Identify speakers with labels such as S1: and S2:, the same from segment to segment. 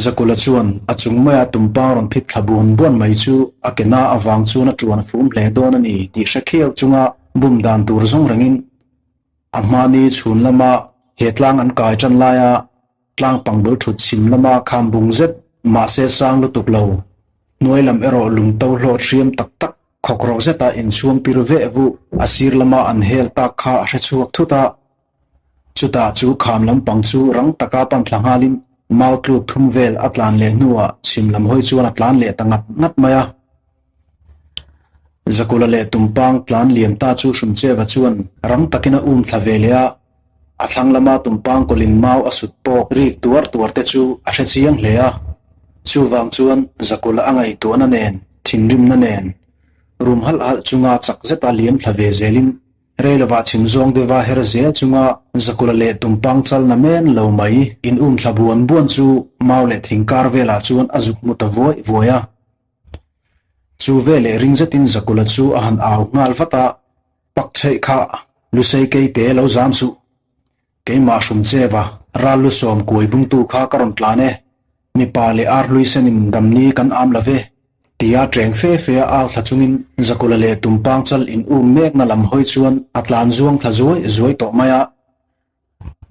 S1: Zakula chuan a chung maia tumpang rawn phit thla buan buan mai chu a ke na avang chuan a tuan a fum hle dawn a ni tih hre khiau chunga bum dan tur zawng rengin a hmani chhun lama he tlang an kai tan laia tlang pang bul thut chhim lama kham bung zet mahse sang lutuk lo hnuai lam erawh lung to hlawt hriam tak tak khawk rawk zeta inchhuang pir veh vuh a sir lama an hel tak kha a hre chhuak thut a. Chutah chu kham lampang chu rang taka pan thla nghalin mau tluk thum vel a tlan leh hnuah chhim lam hawi chuan a tlan leh ta ngat ngat mai a. Zakula leh Tumpang tlan liam ta chu Hrumcheva chuan rang takin a um thla ve leh a, a thlang lama Tumpang kawlin mau a sut pawk rik tuar tuar te chu a hre chiang hle a. Chuvang chuan Zakula a ngaihtuahna nen, thinrimna nen, rum halh halh chunga chak zeta liam thla ve zelin Rei lovah chhim zawng deuha her zel chunga Zakula leh Tumpang chal na men lo mai in um thla buan buan chu mau leh thing kar velah chuan a zuk hmu ta vuai vuai a. Chu veleh ring zetin Zakula chu a han au nghal vat a, Pak chheih kha, Lusei keite lo zam suh. Keimah hrum cheva, ral lu sawm kuai bungtu kha ka rawn tlan e. Mipa leh ar hlui senin damni kan am lo ve. Tia cheng fe fe a au thla chungin Zakula leh Tumpang chal in um mekna lam hawi chuan a tlan zuang thla zuai zuai tawh mai a.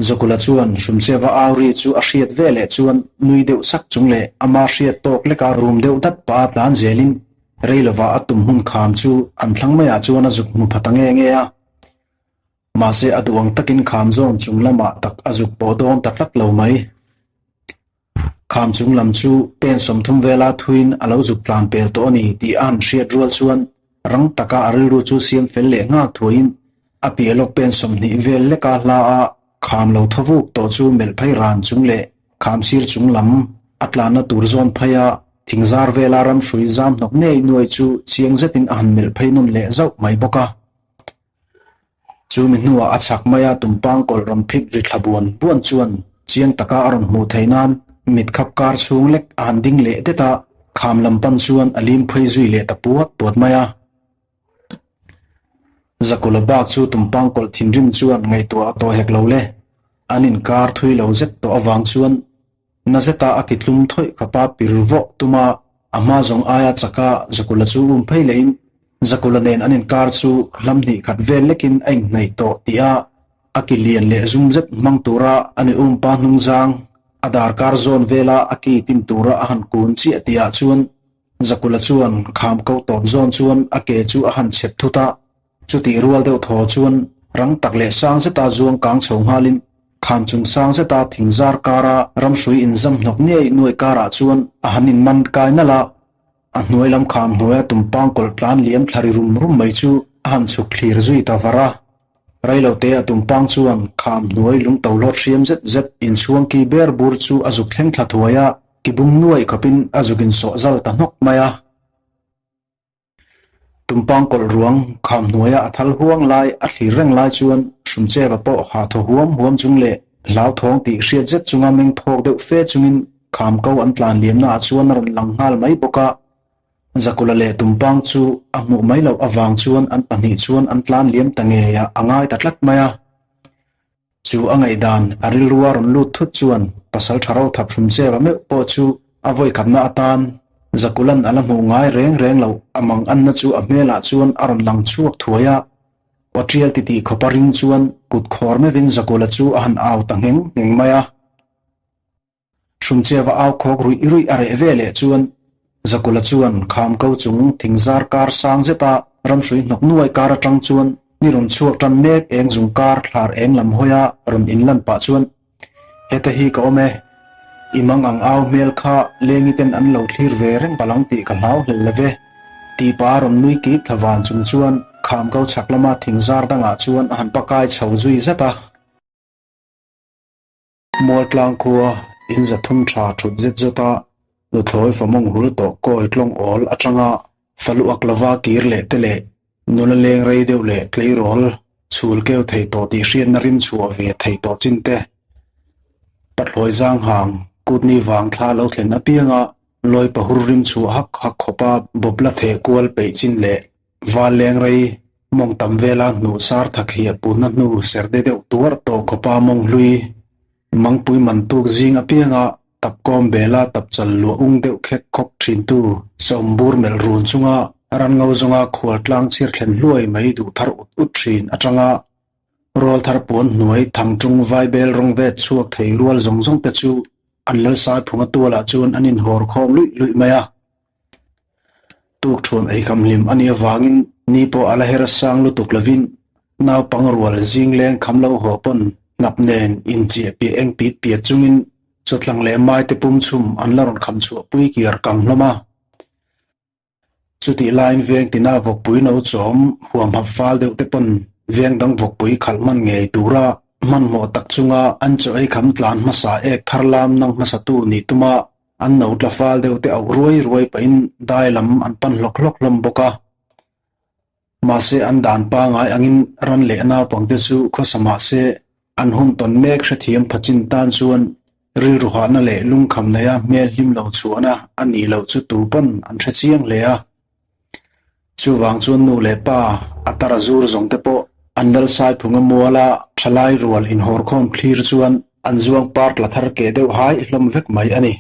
S1: Zakula chuan hrum cheva au ri chu a hriat ve leh chuan nui deuh sak chung leh ama hriat tawk leka rum deuh dat pah a tlan zelin rei lovah a tum hmun kham chu an thlang maiah chuan a zuk hmu pha ta nge nge a. Mahse a duh ang takin kham zawn chung lamah tak a zuk pawh dawn ta tlat lo mai. Kham chung lam chu pen 30 vela thuin a lo zuk tlan pel tawh a ni tih a han hriat rual chuan rang taka a rilru chu siam fel leh nghal thuaiin a piah lawk pen 20 vel leka hla a kham lo thaw vuk tawh chu melh phei ran chung leh kham sir chung lam a tlanna tur zawn phei a thingzar vela ramhrui zam hnawk ngei nuai chu chiang zetin a han melh phei nawn leh zauh mai bawk a. Chu mi hnuah a chhak maia tumpang kawlh rawn phit ri thla buan buan chuan chiang taka a rawn hmuh theih nan mit khap kar chhung lek a han ding leh det a, kham lam pan chuan a lim phei zui leh ta puat puat mai a. Zakula bak chu tumpang kawlh thinrim chuan ngaihtuah a tawh hek lo le, an inkar thui lo zet tawh avang chuan Na zeta a kitlum thawih khapa pir vawh tuma a hma zawng aia chaka Zakula chu um phei lehin Zakula nen an inkar chu hlam hnih khat vel lekin a inhnaih tawh tih a a ki lian leh zum zet hmang tura a ni um pa hnung zang a darkar zawn vela a ki tin tura a han kun chiah tihah chuan Zakula chuan kham ko tawp zawn chuan a ke chu a han chep thut a. Chutih rual deuh thaw chuan rang tak leh sang zeta zuang kang chho nghalin kham chung sang zeta thingzar kara ramhrui inzam hnawk ngei nuai karah chuan a han inman kai nalh a, a hnuai lam kham hnuaia tumpang kawlh tlan liam thla ri rum rum mai chu a han chhuk thlir zui ta var a. Reilote a tumpang chuan kham hnuai lung to hlawt hriam zet zet inchhuang ki ber bur chu a zuk thleng thla thuai a, kibung nuai khawpin a zuk insawh zal ta hnawk mai a. Tumpang kawlh ruang kham hnuaia a thal huang lai a thlir reng lai chuan Hrumcheva pawh ha thaw huam huam chung leh hlauthawng tih hriat zet chunga meng phawk deuh fe chungin kham ko an tlan liamnaah chuan a rawn lang nghal mai bawk a. Zakula leh Tumpang chu a hmuh mai loh avang chuan an pahnih chuan an tlan liam ta ngei a, a ngai ta tlat mai a. Chu a ngaihdan a rilrua rawn lut thut chuan pasal tha ro thap hrum cheva meuh pawh chu a vawikhatna atan Zakulan a la hmuh ngai reng reng loh a mang anna chu a hmelah chuan a rawn lang chhuak thuai a. Aw tial titih khawpa ring chuan kut khawr meuhin Zakula chu a han au ta ngheng ngheng mai a. Hrumcheva au khawk ruih ruih a reh ve leh chuan Zakula chuan kham ko chung thingzar kar sang zeta ramhrui hnawk nuai kar atang chuan ni rawn chhuak tan mek eng zung kar thlar eng lam hawia rawn inlan pah chuan Heta hi ka awm e, i mang ang au hmel kha lengi ten an lo thlir ve reng palang tih ka hlau hlel love tih pah a rawn nui kik thla van chung chuan kham ko chhak lama thingzar dangah chuan a han pakai chho zui zat a. Mualtlang khua in 300 tha thut zet zawt a, nuthlawi famawng hul tawh kawi tlawng awl atanga faluak lova kir leh te leh nula leng rei deuh leh tleirawl chhul keu thei tawh tih hriatna rim chhuah ve thei tawh chin te. Pathlawi zang hang kutni vang thla lo thlen apianga lawi pahur rim chhuah hak hak khawpa bawpla theh kual peih chin leh Val leng rei mawng tam vela hnuh sar thak hi a punna hnu ser de deuh tuar tawh khawpa mawng hlui mangpui man tuk zing apianga tapkawm bela tapchal luah ung deuh khek khawk thintu sawmbur melh run chunga ranngo zawnga khual tlang chhir thlen hluai mai duh thar ut ut thin atanga Rawl thar puan hnuai thangṭung vaibel rawng vet chhuak thei rual zawng zawng te chu an lalsai phunga tualah chuan an inhawr khawm luih luih mai a. Tukṭhuan eikham hlim a nih avangin ni pawh a la her sang lutuk lovin naupang rual zing leng kham lo haw pawn hnap nen inchiah piah eng pit piat chungin chawtlang leh maite pum chhum an la rawn kham chhuah pui kiar kang hlawm a. Chutih laiin veng tina vawkpui no chawm huamhap fal deuh te pawn veng dang vawkpui khalh hman ngei tura hmanhmawh tak chunga an chaw ei kham tlan hmasa ek thar lam nang hmasatu nih tuma an no tla fal deuh te auh ruai ruai pahin dai lam an pan hlawk hlawk hlawm bawk a. Mahse an dan pangai angin ran leh naupangte chu khawsa mahse an hun tawn mek hrethiam phachin tan chuan rilru hahna leh lungkham neia hmel hlim lo chhuahna a nih loh chu tu pawn an hre chiang hle a. Chuvang chuan nu leh pa a tar a zur zawng te pawh an Lalsaiphunga muala thalai rual inhawrkhawm thlir chuan an zuang par tla thar keh deuh hai hlawm vek mai a ni.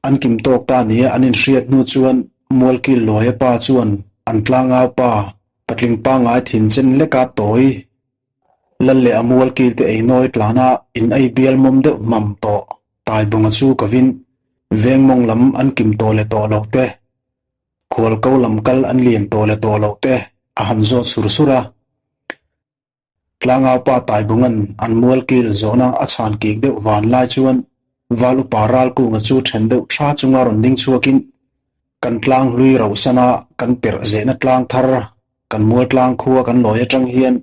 S1: An kim tawk ta nia an inhriat hnu chuan Mualkil Luaia pa chuan an tlangau pa, patling pangngai thin chen leka tawi lal leh a Mualkil te ei nawi tlana in ei bial mawm deuh hmam tawh Taibunga chu kovin veng mawng lam an kim tawh leh tawh lo te, khualko lam kal an lian tawh leh tawh lo te a han zawt sur sur a. Tlangau pa Taibunga'n an mualkil zawhna a chhan kik deuh van lai chuan Val upa Ralkunga chu then deuh tha chunga rawn ding chhuakin, Kan tlang hlui rohsana kan perh zehna tlang thar, kan mual tlang khua kan lawi atang hian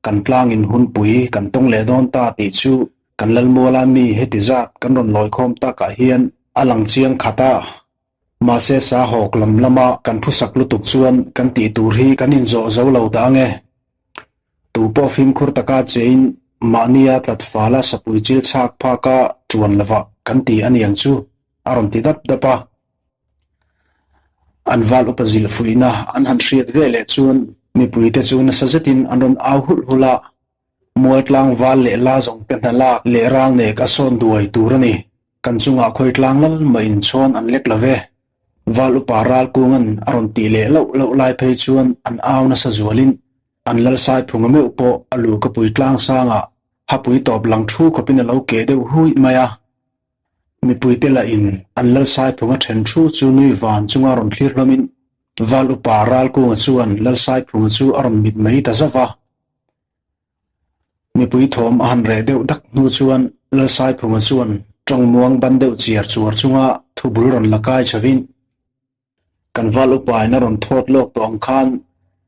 S1: kan tlangin hunpui kan tawng leh dawn ta tih chu kan Lalmuala mi heti zat kan rawn lawikhawm takah hian a lang chiang khat a. Mahse sa hawk lam lama kan phusak lutuk chuan kan tih tur hi kan inzawh zo lo dah ange. Tu pawh fimkhur taka chein mahnia tlat fala sapui chil chhak phaka tuan lovah kan ti a niang chu a rawn ti dap dap a. An val upa zilh fuihna an han hriat ve leh chuan mipuite chu nasa zetin an rawn au hulh hulh a. Mualtlang val leh la zawng te hna lak leh ral nek a sawn duai tur a ni. Kan chungah khawi tlang lal mah in chhawn an lek lo ve. Val upa ral kunga'n a rawn tih leh loh loh lai phei chuan an au nasa zualin an lalsai phunga meuh pawh a lu ka pui tlang sangah hapui tawp lang thu khawpin a lo keh deuh huih mai a. Mipuite lahin an lalsai phunga then thu chu nui van chunga rawn thlir hlawmin Val upa ral kunga chuan lalsai phunga chu a rawn mit mai ta zauh va. Mipui thawm a han reh deuh dak hnu chuan Lalsaiphunga chuan tawngmuang ban deuh chiar chuar chunga thubul rawn la kai chhovin, Kan val upain a rawn thawt lawk tawh ang khan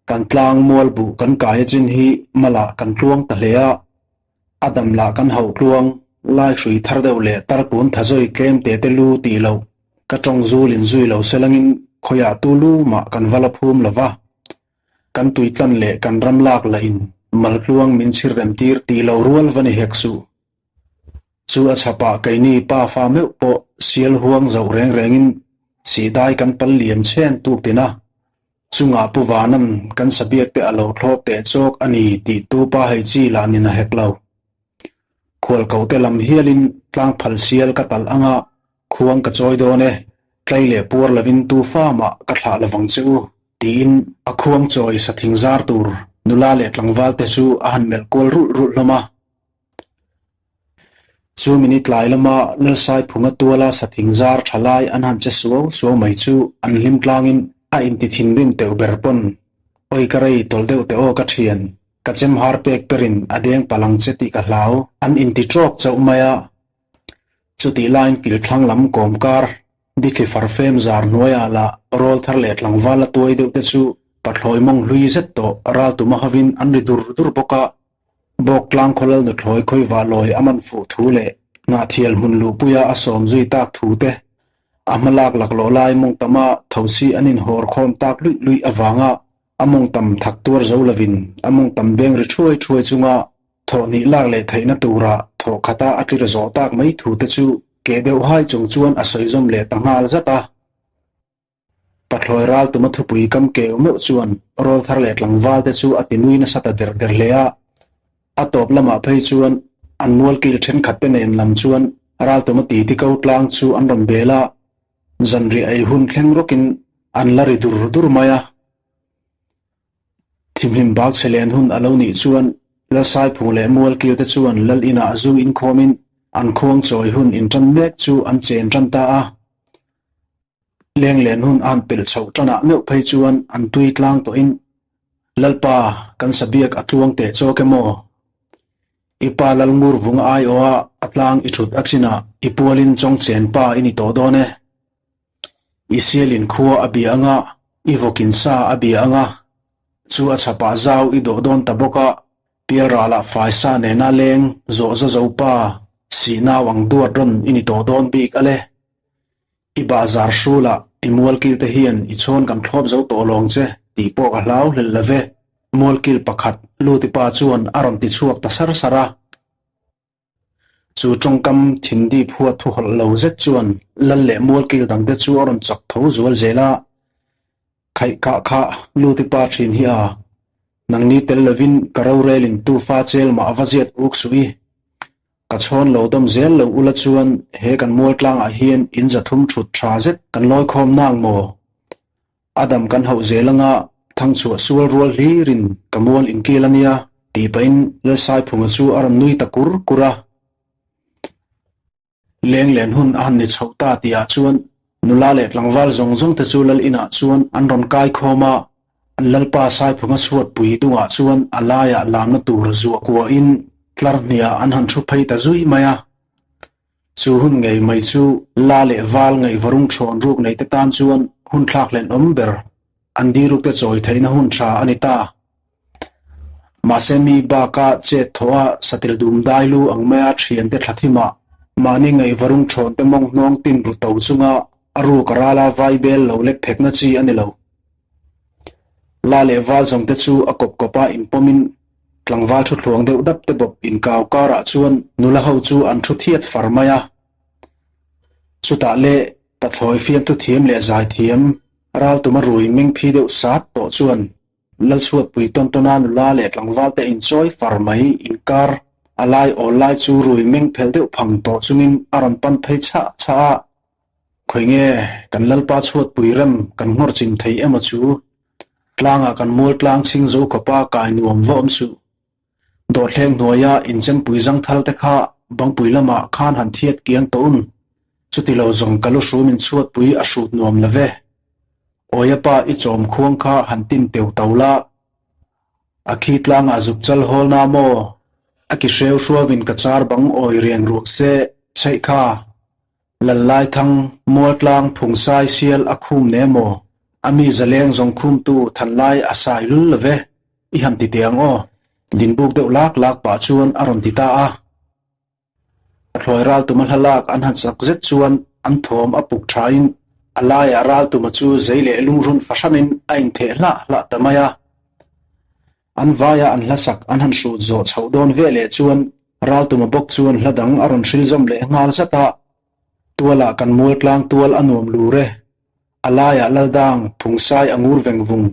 S1: kan tlang mual buh kan kai a chin hi malah kan tluang ta hle a, a dam lah kan hauh tluang lai hrui thar deuh leh tarkun thazawi tlem te te lu tih loh ka tawng zul in zui lo selangin khawiah tu lu mah kan va la phum lo va. Kan tuitlan leh kan ram lak lah in maltluang min chhir rem tir tih lo rual va ni hek suh. Chu a chhapah keini pa fa meuh pawh sial huang zoh reng rengin sihdai kan pal liam chhen tuk tin a, chungah Pu Vanan kan sabiak te a lo thlawp teh chawk a ni tih tu pa hei chi lah nin a hek lo. Khualko te lam hialin tlangphal sial ka talh anga Khuang ka chawi dawn e, tlai leh puar lovin tu fa mah ka thlah lovang che u, tiin a khuang chawi sa thing zar tur nula leh tlangval te chu a han melh kual rulh rulh hlawm a. Chu minute tlai lama Lalsaiphunga tuala sa thing zar tha lai an han che suau suau mai chu an hlim tlangin a inti thinrim teuh ber pawn, Awi ka rei tawlh deuh teh aw ka thian, ka chem har pek perin a deng palh ang che tih ka hlau, an inti trawk chauh mai a. Chutih laiin kilthlang lam kawmkar dithli farfem zar hnuaiah lah rawl thar leh tlangval la tuai deuh te chu pathlawi mawng hlui zet tawh ral tuma hovin an ri dur dur bawk a. Bawk tlang khawlal nuthlawi khawivah lawi a man fuh thu leh Hnahthial hmun luhpuia a sawm zui tak thu te, a hma lak laklawh lai mawng tama thosi an inhawr khawm tak luih luih avanga a mawng tam thak tuar zo lovin a mawng tam beng ri thuai thuai chunga Thawhnih lak leh theihna tura thawh khata a tlir zawh tak mai thu te chu keh deuh hai chung chuan a sawi zawm leh ta nghal zat a. Pathlawi ral tuma thupui kam keu meuh chuan rawlthar leh tlangval te chu a ti nui nasa ta der der hle a. A tawp lamah phei chuan An mualkil thenkhatte nen lam chuan Raltuma titi ko tlang chu an rawn bel a, zanriah ei hun thleng rawkin an la ri dur dur mai a. Thimhlim bak chhe len hun a lo nih chuan Lalsaiphung leh Mualkil te chuan Lal inah zu inkhawmin an khuang chawi hun intan mek chu an chen tan ta a. Leng len hun a han pelh chhoh tanah meuh phei chuan an tui tlang tawhin, Lalpa, kan sabiak a tluang teh chawk emaw? I pa Lal ngur vung aiawha a tlang i thut a chinah i pualin chawngchen pa i ni tawh dawn e. I sialin khua a bia anga, i vawkin sa a bia anga, chu a chhapah zau i dawh dawn ta bawk a, Pialralah faisa nena leng zawh za zo pa sih nau ang duat rawn i ni tawh dawn bik a le. I bahzar hrulah i mualkil te hian i chhawn kan thlawp zo tawh lawng che tih pawh ka hlau hlelh lo ve. Mualkil pakhat Lutipa chuan a rawn ti chhuak ta sar sar a. Chu tawngkam thindip huat thu hawlh lo zet chuan lal leh mualkil dangte chu a rawn chak tho zual zel a. Khaih kah kha Lutipa thin hi a, nangni tel lovin ka rorelin tufa chel mah va ziat uk suh i. Ka chhawn lo dawm zel lo ula chuan he kan mual tlangah hian in zathum thut tha zet kan lawi khawm nang maw? A dam kan hauh zel anga thangchhuah sual rual hlirin ka mual inkil a nia tih pahin Lalsaiphunga chu a rawn nui ta kur kur a. Leng len hun a han ni chhoh ta tihah chuan nula leh tlangval zawng zawng te chu lal inah chuan an rawn kai khawm a, an lalpa Saiphunga chhuatpui dungah chuan a laiah lamna tur zuah kuahin tlar hniah an han thu phei ta zui mai a. Chu hun ngei mai chu la leh val ngaihvarung thawn ruk nei te tan chuan hun thlak hlenawm ber an diruk te chawi theihna hun tha a ni ta. Mahse mi baka chet thawh a satil dum dai lu ang maia thiante thla thimah mahni ngaihvarung thawn te mawng hnawng tin ru to chunga a ruk a rala vai bel lo lek phekna chi a ni lo. La leh val zawng te chu a kawp kawpa inpawmin tlangval thu thluang deuh dap te bawp inkau karah chuan nula ho chu an thu thiat far mai a. Chutah le pathlawi fiamthu thiam leh zaithiam raltuma rui meng phi deuh sat tawh chuan Lalchhuatpui tawn tawna nula leh tlangval te inchawi far mai inkar a lai awl lai chu rui meng phel deuh phang tawh chungin a rawn pan phei chhah chhah a. Khawi nge kan Lalpa chhuatpui rem kan nghawr chim thei emaw chu? Tlangah kan mual tlang chhing zo khawpa kai nuam va awm suh. Dawhthleng hnuaia inchempui zangthal te kha bangpui lamah khan han thiat kiang tawh un. Chuti lo zawng ka lu hrumin chhuatpui a hrut nuam lo ve. Awia pa i chawm khuang kha han tin teu to la. A khi tlangah zuk chal hawl na maw? A ki hreu hruavin ka char bang awi riang ruak se chheih kha. Lal Laithang, Mualtlang, Phungsai, Sial a khum ne maw? A mi zaleng zawng khumtu Thanlai a sai lul lo ve. I han ti teh ang aw. Dinbuk deuh lak lak pah chuan a rawn ti ta a. Thlawi Raltuma hla lak an han sak zet chuan an thawm a puk thain a laiah Raltuma chu zei leh lungrun fahranin a intheh hlah hlah ta mai a. An vaia an hla sak an han hrut zawh chhoh dawn ve leh chuan Raltuma bawk chuan hla dang a rawn hril zawm leh nghal zat a, Tualah kan mual tlang tual a nuam lur e, a laiah Laldang phungsai a ngur veng vung,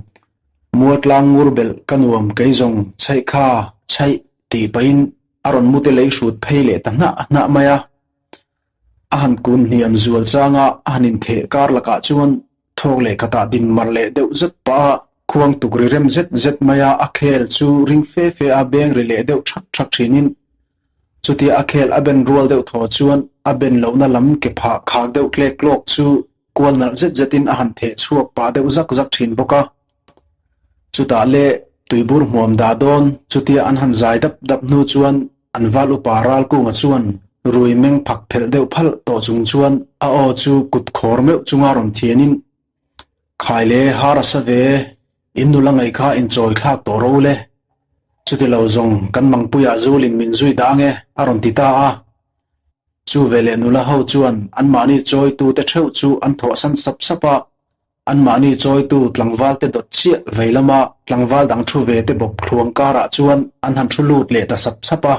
S1: mual tlang ngur belh ka nuam kei zawng chheih kha chheih tih pahin a rawn mute lei hrut phei leh ta hnah hnah mai a. A han kun hniam zual changa a han intheh kar lakah chuan thawk leh khatah din mar leh deuh zet pah a, khuang tuk ri rem zet zet maia a khel chu ring fe fe a beng ri leh deuh thak thak thinin chutia a khel a ben rual deuh thaw chuan a ben lohna lam ke phah khak deuh tlek tlawk chu kual nalh zet zetin a han theh chhuak pah deuh zak zak thin bawk a. Chutah le tuibur hmuam dah dawn chutia an han zai dap dap hnu chuan an val upa Ralkunga chuan rui meng phak phelh deuh phalh tawh chung chuan a aw chu kut khawr meuh chunga rawn thianin, Khai le har a sa ve, in nula ngaih kha inchawi thlak tawh ro le. Chuti lo zawng kan mangpuiah zulin min zui dah ange a rawn ti ta a. Chu veleh nula ho chuan anmahni chawitute theuh chu an thawhsan sap sap a. Anmahni chawitu tlangvalte dawt chiah vei lama tlangval dang thu ve te bawp thluang karah chuan an han thu lut leh ta sap sap a.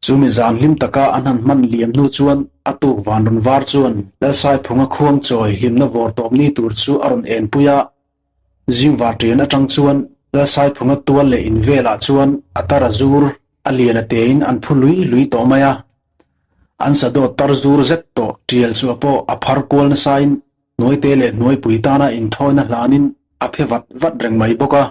S1: Chumi zan hlim taka an han hman liam hnu chuan a tuk van rawn var chuan Lalsaiphunga khuang chawi hlimna vawr tawp ni tur chu a rawn enpui a. Zingvar ṭian aṭang chuan Lalsaiphunga tual leh in velah chuan a tar a zur. a lian a tein an phu lui lui tawh mai a. An sadawt tar zur zet tawh tial chu a pawh a phar kual nasain hnuaite leh hnuaipui tana inthawina hlanin a phe vat vat reng mai bawk a.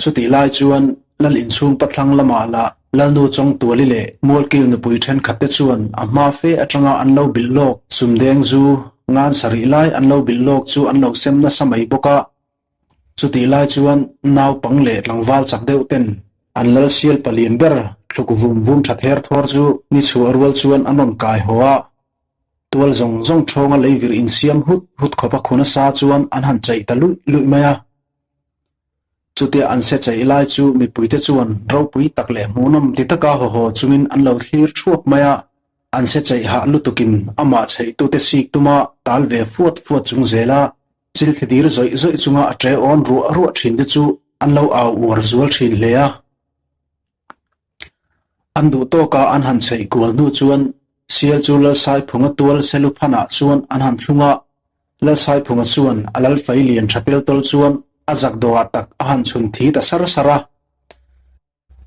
S1: Chutih lai chuan Lal inchhung pathlang lamah lah Lalnu Chawngtuali leh Mualkil nupui thenkhat te chuan a hma fe atanga an lo bilh lawk sumdeng zu ngan sarih lai an lo bilh lawk chu an lo sem nasa mai bawk a. Chutih lai chuan naupang leh tlangval chak deuh ten an lal sial palian ber thluk vum vum tha ther thawr chu ni chhuah rual chuan an rawn kai haw a. Tual zawng zawng thawnga leivir insiam hut hut khawp a khu nasa chuan an han chaih ta luih luih mai a. Chutia an se chaih lai chu mipuite chuan ropui tak leh hmuhnawm ti taka haw haw chungin an lo thlir thuap mai a, an se chaih hah lutukin amah chheihtute sik tuma tal ve fuat fuat chung zela chil thli dir zawih zawih chunga a ṭe awn ruah ruah ṭhin te chu an lo au uar zual ṭhin hle a. An duh tawka an han chheih kual hnu chuan Sial chu Lalsaiphunga tual Seluphanah chuan an han thlung a, Lalsaiphunga chuan a lalfai lian tha tel tawl chuan a zak dawhah tak a han chhun thi ta sar sar a.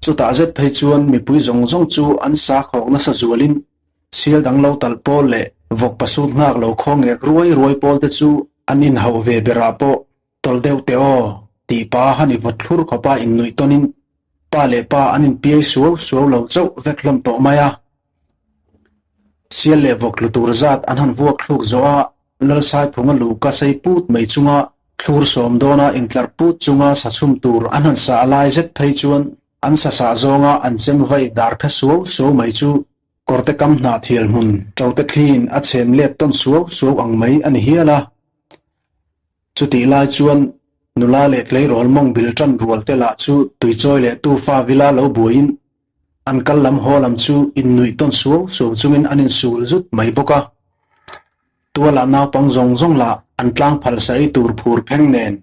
S1: Chutah zet phei chuan mipui zawng zawng chu an sa khawk nasa zualin Sial dang lo talh pawl leh vawk pasut nghak lo khaw ngek ruai ruai pawl te chu an inhauh ve berah pawh Tawlh deuh teh aw, tih pa han i vawt thlur khawpa innuih tawnin pa leh pa an inpiai suau suau lo chauh vek hlawm tawh mai a. Sial leh vawk tlu tur zat an han vuak thluk zawh a, Lalsaiphunga lu ka sei put mai chunga thlur sawm dawna intlar put chunga sa chhum tur an han sah lai zet phei chuan an sa sah zawnga an chem vai dar phe suau suau mai chu kawrte kam hnah thial hmun ṭote thliin a chhem let tawn suau suau ang mai a ni hial a. Chutih lai chuan nula leh tleirawl mawng bil tan rual te lah chu tuichawi leh tufa vila lo buaiin an kal lam haw lam chu innuih tawn suau suau chungin an insul zut mai bawk a. Tualah naupang zawng zawng lah an tlang phal sa ei tur phur pheng nen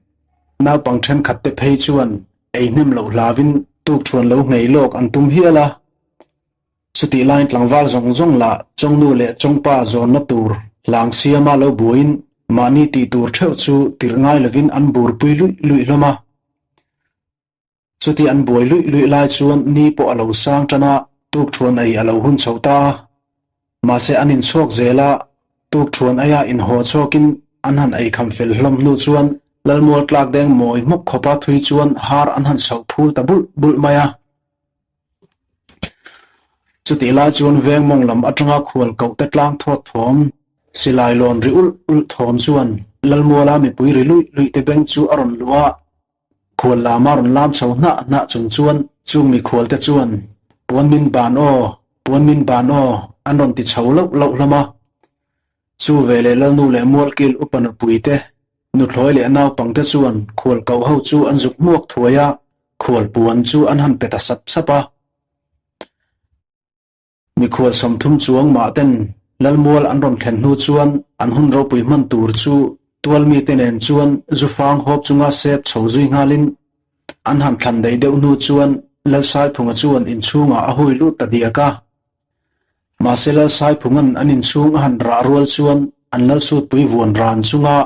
S1: naupang thenkhat te phei chuan ei hnem loh hlavin tukthuan lo nghei lawk an tum hial a. Chutih laiin tlangval zawng zawng lah Chawngnu leh Chawngpa zawnna tur hlang siama lo buaiin mahni tih tur theuh chu tirh ngai lovin an burpui luih luih hlawm a. Chuti an buai luih luih lai chuan ni pawh a lo sang tan a, tukthuan ei a lo hun chho ta a. Mahse an inchhuak zel a, tukthuan aia inhaw chhuakin an han ei kham fel hlawm hnu chuan Lalmual tlak deng mawi hmawk khawpa thui chuan har an han chhoh phul ta bulh bulh mai a. Chutih lai chuan veng mawng lam atanga khual koh te tlang thawt thawm, silai lawn ri ulh ulh thawm chuan Lalmuala mipui ri luih luih te beng chu a rawn luh a, khual lama rawn lam chho hnah hnah chung chuan chung mikhual te chuan Puan min ban aw, puan min ban aw an rawn ti chho loh loh hlawm a. Chu veleh Lalnu leh Mualkil upa nupui te, nuthlawi leh naupangte chuan khual koh ho chu an zuk hmuak thuai a, Khual puan chu an han pe ta sap sap a. Mikhual 30 chuang mah ten Lalmual an rawn thlen hnu chuan an hun ropui hman tur chu tual mite nen chuan zufang hawp chunga sep chho zui nghalin an han thlan daih deuh hnu chuan Lalsaiphunga chuan inchhungah a hui lut ta diak a. Mahse Lalsaiphunga'n an inchhung a han rah rual chuan an Lalsutpui vuan ran chunga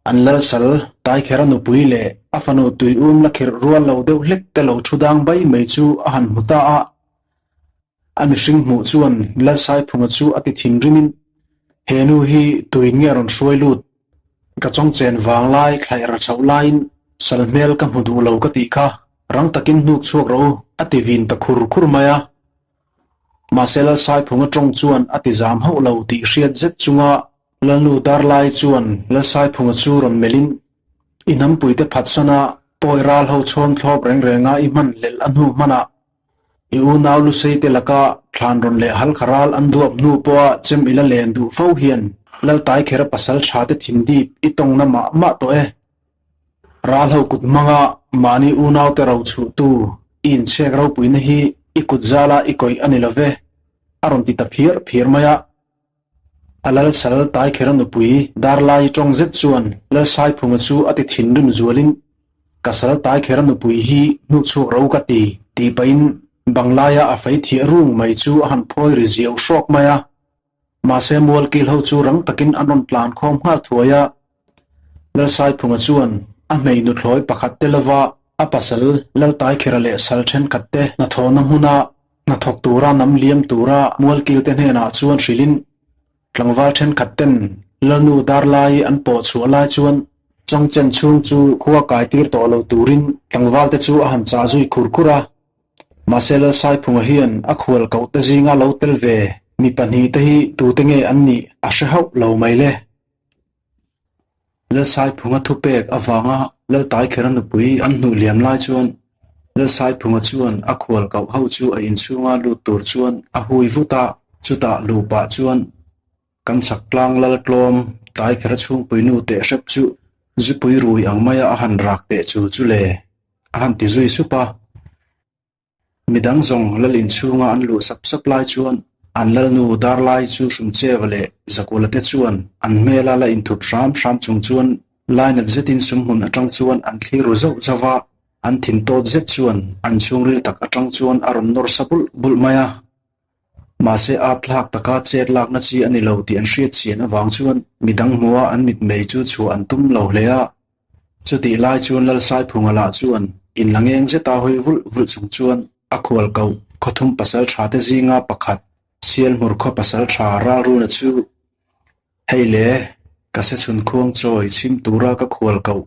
S1: an Lalsal Taikhera nupui leh a fanu tuium la khirh rual lo deuh hlek te lo thu dang bai mai chu a han hmu ta a. A mihring hmuh chuan Lalsaiphunga chu a ti thinrimin, He nu hi tuin nge rawn hruai lut? Ka chawngchen vang lai thlaih ra chhoh laiin sal hmel ka hmu duh lo ka tih kha rang takin hnuk chhuak rawh u, a ti vin ta khur khur mai a. Mahse Lalsaiphunga tawng chuan a ti zam hauh lo tih hriat zet chunga Lalnu Darlai chuan Lalsaiphunga chu rawn melhin, I hnampuite phatsana pawi ral ho chhawn thlawp reng renga i hman hlelh a hnu hmanah i unau Luseite laka thlan rawn leh halkha ral an duap hnu pawha chem i la len duh fo hian Laltaikhera pasal thate thindip i tawngna mah mah tawh e. Ral ho kut hmanga mahni unaute ro chhuhtu i inchhek ropuina hi i kut zala i kawih a ni lo ve, a rawn ti ta phiar phiar mai a. A Lalsal Taikhera nupui Darlai tawng zet chuan Lalsaiphunga chu a ti thinrim zualin, Ka sal Taikhera nupui hi hnuchhuak ro ka ti, tih pahin banglaia a fei thiah rung mai chu a han phawi ri ziau hrawk mai a. Mahse Mualkil ho chu rang takin an rawn tlan khawm nghal thuai a. Lalsaiphunga chuan a hmei nuthlawi pakhat te lova. A pasal Laltaikhera leh sal thenkhat te hnathawhna hmuna hnathawk tura nam liam tura mualkilte hnenah chuan hrilhin tlangval thenkhat ten Lalnu Darlai an pawh chhuah lai chuan Chawngchen chhung chu khua kai tir tawh lo turin tlangvalte chu a han chah zui khur khur a. Mahse Lalsaiphunga hian a khual koh te zinga lo tel ve mi pahnihte hi tute nge an nih a hre hauh lo mai le. Lalsaiphunga thupek avanga Laltaikhera nupui an hnuh liam lai chuan Lalsaiphunga chuan a khual koh ho chu a inchhunga lut tur chuan a hui vut a, chutah luh pah chuan kan chhak tlang Laltlawm Taikhera chhungpui nu teh hrep chu zupui rui ang maia a han rak teh chul chu le a han ti zui sup a. Midang zawng lal inchhunga an luh sap sap lai chuan an lalnu Darlai chu Hrumcheva leh Zakula te chuan an hmela la inthup hram hram chung chuan lainat zetin sumhmun atang chuan an thlir ru zauh zauh a, an thin tawt zet chuan an chhungril tak atang chuan a rawn nawr sa bulh bulh mai a. Mahse at thlak taka chet lakna chi a ni lo tih an hriat chian avang chuan midang hmua an mitmei chu chhuah an tum lo hle a. Chutih lai chuan Lalsaiphunga lah chuan inla ngeng zeta hawi vulh vulh chung chuan a khual koh khawthum pasal tha te zinga pakhat Sialhmur khaw pasal tha Ralruna chu Hei le, ka se chhun khuang chawi chhim tura ka khual koh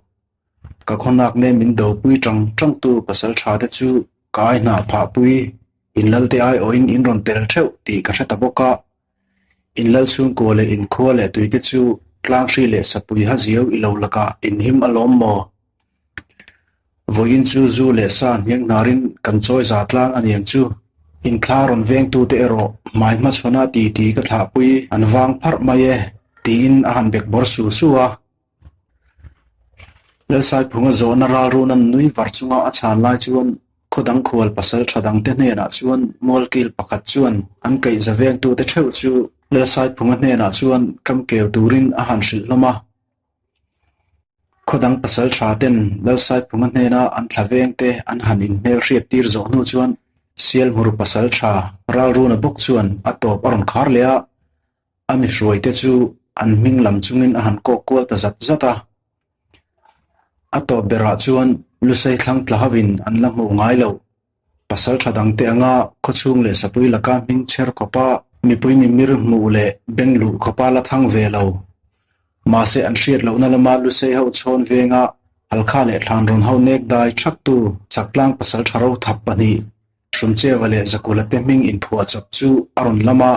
S1: ka khawnak nen min dopui tang tangtu pasal tha te chu ka ai hnah phahpui in lalte aiawhin in rawn tel theuh tih ka hre ta bawk a. In lal chhungkua leh in khua leh tui te chu tlanghri leh sapui ha ziau i lo lakah in him alawm maw? Vawiin chu zu leh sa hniang hnarin kan chawi za tlang a niang chu. In thla rawn vengtute erawh hmai hmachhawn a ti ti ka thlahpui an vang pharh mai e, tiin a han bek bawr su su a. Lalsaiphunga zawhna ralrun an nui var chunga a chhan lai chuan khawdang khual pasal tha dangte hnenah chuan mualkil pakhat chuan an kaihza vengtute theuh chu Lalsaiphunga hnenah chuan kam keu turin a han hrilh hlawm a. Khawdang pasal tha ten Lalsaiphunga hnena an thla vengte an han inhmelhriat tir zawh hnu chuan Sialhmur pasal tha ralruna bawk chuan a tawp a rawn khar leh a. A mi hruaite chu an hming lam chungin a han kawk kual ta zat zat a. A tawp berah chuan Lusei thlang tla hovin an la hmuh ngai loh. Pasal tha dangte anga khawchhung leh sapui laka hming chher khawpa mipui mimir hmuh leh beng luh khawpa la thang ve lo. Mahse an hriat lohna lama Lusei ho chhawn venga Halkha leh Thlanrawn ho nek dai thaktu Chaktlang pasal tha ro thap pahnih Hrumcheva leh Zakula te hming inphuah chawp chu a rawn lam a.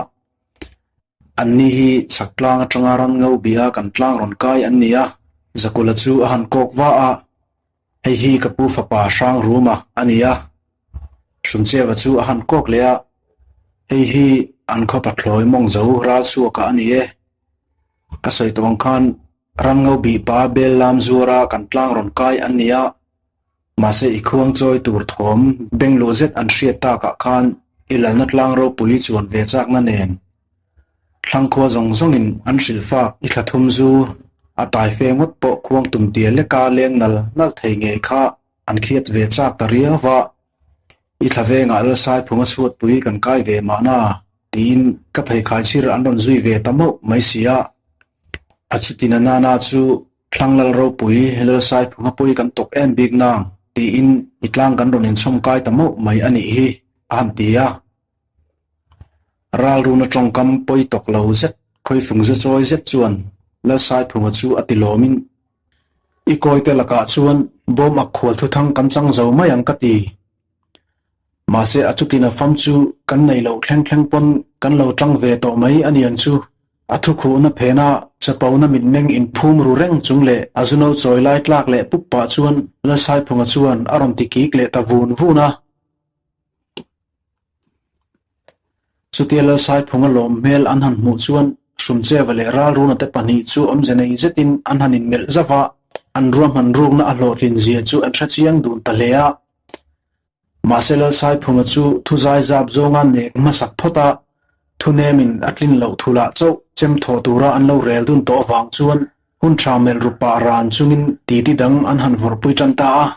S1: Anni hi chhak tlang atanga ran ngo bia kan tlang rawn kai an ni a, Zakula chu a han kawk va a, Hei hi ka pu fapa hrang ruma a ni a. Hrumcheva chu a han kawk leh a, Hei hi an khaw pathlawi mawng zo ral chhuaka a ni e. Ka sawi tawh ang khan ran ngo bih pa bel lam zuara kan tlang rawn kai an ni a, Mahse i khuang chawi tur thawm beng luh zet an hriat takah khan i lalna tlang ropui chuan ve chakna nen thlangkhua zawng zawngin an hrilh fak i thla thum zu a tai fe ngawt pawh khuang tum tia leka leng nal nal thei ngei kha an khiat ve chak ta riau va. I thla vengah Lalsaiphunga chhuatpui kan kai ve mahna tiin ka pheikhai chhir an rawn zui ve ta mauh mai si a. A chutina nana chu Thlang lal ropui Lalsaiphunga pawi kan tawk em bik nang tiin i tlang kan rawn inchhawm kai ta mauh mai a nih hi a han ti a. Ralruna tawngkam pawi tawk lo zet khawifung zu chawi zet chuan Lalsaiphunga chu a ti lawmin i kawite lakah chuan bawm ak khual thuthang kan chang zo mai ang ka ti. Mahse a chutin a fam chu kan nei loh thleng thleng pawn kan lo tang ve tawh mai a niang chu. A thukhuhna phena chapona mitmeng inphum ru reng chung leh a zuno chawi lai tlak leh pup pah chuan Lalsaiphunga chuan a rawn ti kik leh ta vun vun a. Chutia Lalsaiphunga lawm hmel an han hmuh chuan Hrumcheva leh Ralruna te pahnih chu awmze nei zetin an han inmelh zauh a, an ruahman rukna a hlawhtlin zia chu an hrechiang dun ta hle a. Mahse Lalsaiphunga chu thu zai zap zawnga nek hmasak phawt a, thu nemin a tlin loh thu lah chauh chem thawh tura an lo rel dun tawh avang chuan hun tha melh ru pah ran chungin titi dang an han vawrhpui tan ta a.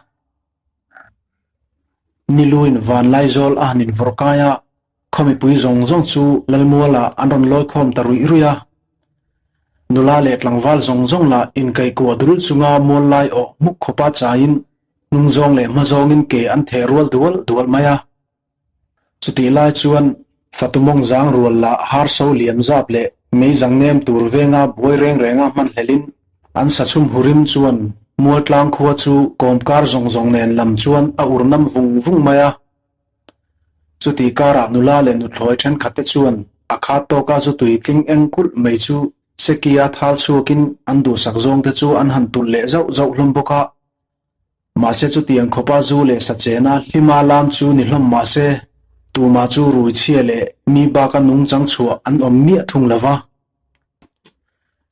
S1: Niluin Vanlaizawl a han invawrh kai a, khaw mipui zawng zawng chu Lalmualah an rawn lawikhawm ta ruih ruih a. Nula leh tlangval zawng zawng lah inkaihkuah dul chunga mual lai awh hmuk khawpa chaiin. hnung zawng leh hma zawngin ke an theh rual dual dual mai a. Chutih lai chuan fatu mawng zang rual lah harso liam zap leh meizang nem tur venga buai reng renga hman hlelhin an sachhum hurim chuan Mualtlang khua chu kawmkar zawng zawng nen lam chuan a ur nam vung vung mai a. Chutih karah nula leh nuthlawi thenkhatte chuan a khat tawka zu tui tling eng kulh mai chu Sekia thal chhuakin an duhsak zawngte chu an han tulh leh zauh zauh hlawm bawk a. Mahse chutiang khawpa zu leh sachena hlima lam chu ni hlawm mahse tumah chu rui chhia leh mi baka nungchang chhuah an awm miah thung lo va.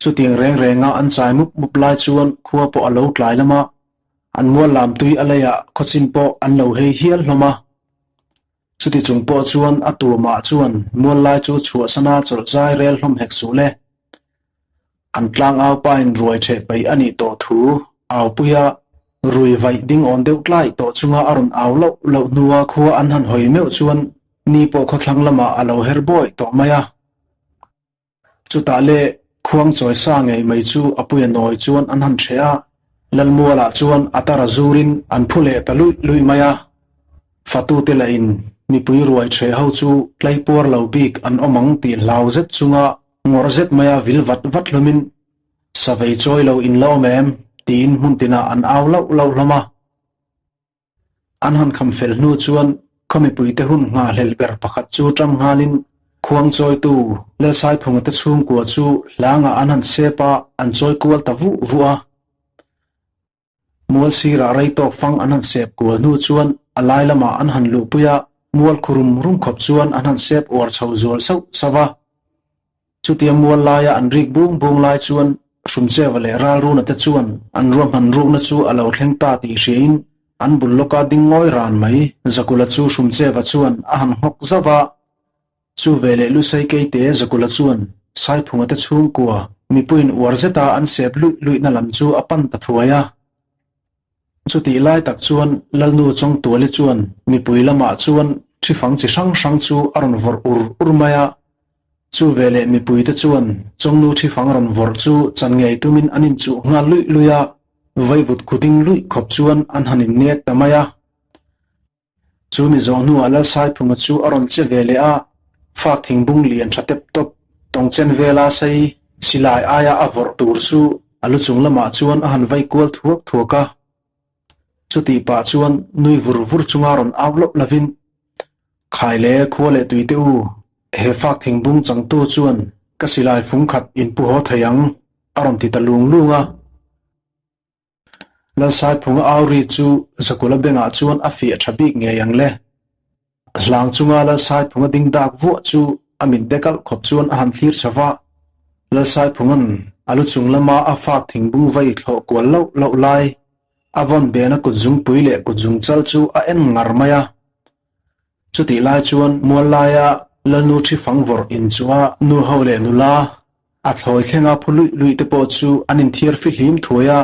S1: Chutiang reng renga an chai mup mup lai chuan khua pawh a lo tlai lam a, an mual lam tui a leiah khawchin pawh an lo hei hial hlawm a. Chuti chung pawh chuan a tumah chuan mual lai chu chhuahsana chawlh zai rel hlawm hek suh le. An tlang au pain ruai ṭheh peih a nih tawh thu aupuia rui vaih ding awn deuh tlai tawh chunga a rawn au loh loh hnua khua an han hawi meuh chuan ni pawh khawthlang lamah a lo her bawi tawh mai a. Chutah le khuang chawi sa ngei mai chu a puia nawi chuan an han ṭheh a, Lalmualah chuan a tar a zurin an phu leh ta luih luih mai a. Fatute lahin mipui ruai ṭheh ho chu tlaipuar lo bik an awm ang tih hlau zet chunga Ngawrh zet maia vil vat vat hlawmin, Savei chawi lo in la awm em? tiin hmun tinah an au lauh lauh hlawm a. An han kham fel hnu chuan khaw mipuite hun nghahhlelh ber pakhat chu ṭang nghalin khuang chawitu Lalsaiphunga te chhungkua chu hlangah an han sep a, an chawi kual ta vuh vuh a. Mual sirah rei tawk fang an han sep kual hnu chuan a lai lamah an han luhpui a, mual khu rum rum khawp chuan an han sep uar chho zual sauh sauh a. Chutia mual laia an rik bung bung lai chuan Hrumcheva leh Ralruna te chuan an ruahman rukna chu a lo thleng ta tih hriain an bul lawka ding ngawi ran mai. Zakula chu Hrumcheva chuan a han nghawk zauh a, Chu veleh Lusei Keite Zakula chuan Saiphunga te chhungkua mipuiin uar zeta an sep luih luihna lam chu a pan ta thuai a. Chutih lai tak chuan Lalnu Chawngtuali chuan mipui lamah chuan ṭhifang chi hrang hrang chu a rawn vawrh ur ur mai a. Chu veleh mipuite chuan Chawngnu ṭhifang rawn vawrh chu chan ngei tumin an inchuh nghal luih luih a, vaivut khuting luih khawp chuan an han innek ta mai a. Chu mi zawh hnuah Lalsaiphunga chu a rawn che ve leh a, fak thingbung lian tha tep tawp tawngchen vela sei silai aia a vawrh tur chu a lu chung lamah chuan a han vai kual thuak thuak a. Chutih pah chuan nui vur vur chunga rawn au loh lovin, Khai le, khua leh tui teh u, he fak thingbung changtu chuan ka silai fung khat in pu haw thei ang, a rawn ti ta lung lung a. Lalsaiphunga au ri chu Zakula bengah chuan a fiah tha bik ngei ang le. Hlang chunga Lalsaiphunga ding dak vuah chu a mit de kalh khawp chuan a han thlir chho va. Lalsaiphunga'n a lu chung lama a fak thingbung vai thlawh kual loh loh lai, a vawn bena kutzungpui leh kutzungchal chu a en ngar mai a. Chutih lai chuan mual laia Lalnu thi fang vawrh in chunga nu ho leh nula a thlawi thlenga phu luih luih te pawh chu an inthiar fihlim thuai a.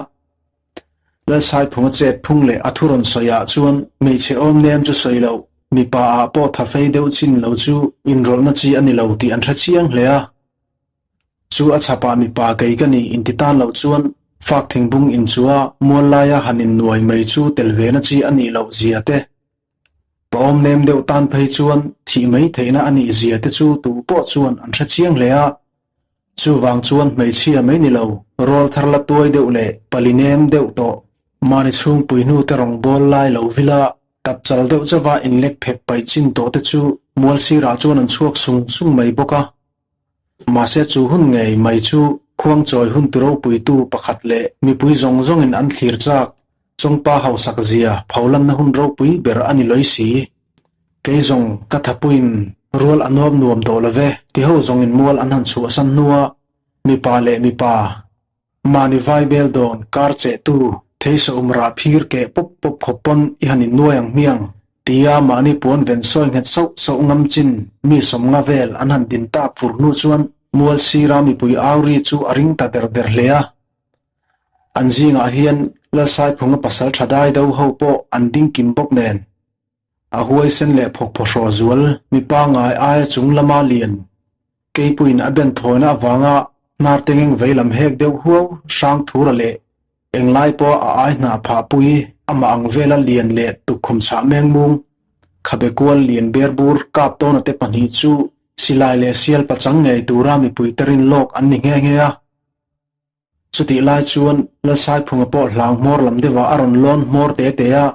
S1: Lalsaiphunga chet phung leh a thu rawn sawi ah chuan hmeichhe awm nem chu sawi loh, mipa ah pawh tha fei deuh chin lo chu inrawlhna chi a ni lo tih an hre chiang hle a. Chu a chhapah mipa kei ka nih inti tan loh chuan fak thingbung in chu a mual laia han innuai mai chu tel ve na chi a nih loh zia te Pawm nem deuh tan phei chuan thih mai theihna a nih zia te chu tu pawh chuan an hre chiang hle a. Chuvang chuan hmeichhia mai ni lo, rawl thar la tuai deuh leh pali nem deuh tawh, mahni chhungpui hnu te rawn bawl lai lo vila tap chal deuh chauva inlek phek paih chin tawh te chu mual sirah chuan an chhuak sung sung mai bawk a. Mahse chu hun ngei mai chu khuangchawi hun ti ropuitu pakhat leh mipui zawng zawngin an thlir chak Chawngpa hausak zia pholanna hun ropui ber a ni lawih si. Kei zawng ka thapuiin rual a nuam nuam tawh lo ve ti ho zawngin mual an han chhuahsan hnua mipa leh mipa Mahni vaibel dawn kar chehtu theisawm rah phir keh pawp pawp khawp pawn i han innuai ang hmiang tia mahni puan ven sawi nghet sauh sauh ngam chin mi sawmnga vel an han din tak fur hnu chuan mual sira mipui au ri chu a ring ta der der hle a. An zingah hian Lalsaiphunga pasal tha dai do ho pawh an ding kim bawk nen. A huaisen leh phawkphawhraw zual mi pangngai aia chung lama lian keipuiin a ben thawina avanga hnar tengeng veilam hek deuh huau hrang thura leh englai pawha a ai hnah phah pui Amah ang vela lian leh tukkhum chhah meng mung, khabe kual lian ber bur kap tawna te pahnih chu silai leh sial pachang ngei tura mipuite rin lawk an ni nghe nghe a. Chutih lai chuan Lalsaiphunga pawh hlang hmawr lam deuhah a rawn lawn hmawr te te a.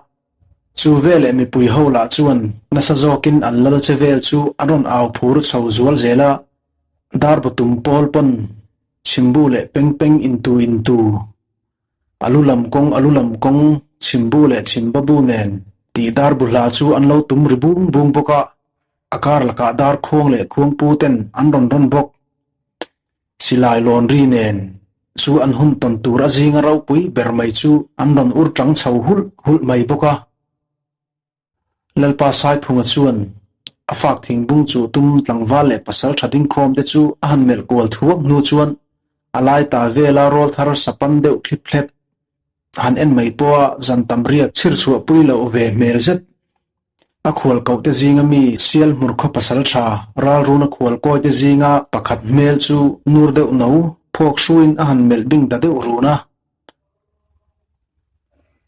S1: Chu veleh mipui ho lah chuan nasa zawkin an lal che vel chu an rawn au phur chho zual zel a. Darbu tum pawl pawn chhimbu leh peng peng intu intu, a lu lam kawng a lu lam kawng chhimbu leh chhimbabu nen tih darbu hla chu an lo tum ri bung bung bawk a. A kar lakah dar khuang leh khuangpu ten an rawn rawn bawk. Silai lawn ri nen chu an hun tawn tur a zinga ropui ber mai chu an rawn ur chang chho hulh hulh mai bawk a. Lalpa Saiphunga chuan a fak thingbung chu tum tlangval leh pasal tha dingkhawm te chu a han melh kual thuak hnu chuan a lai ta vela rawl thar sapan deuh thlip thlep han en mai pawha zan tam riak chhir chhuah pui loh ve hmel zet. A khual koh te zinga mi sial hmur khaw pasal tha ralruna khual kawi te zinga pakhat hmel chu nur deuh no phawk hruiin a han melh bing ta deuh run a.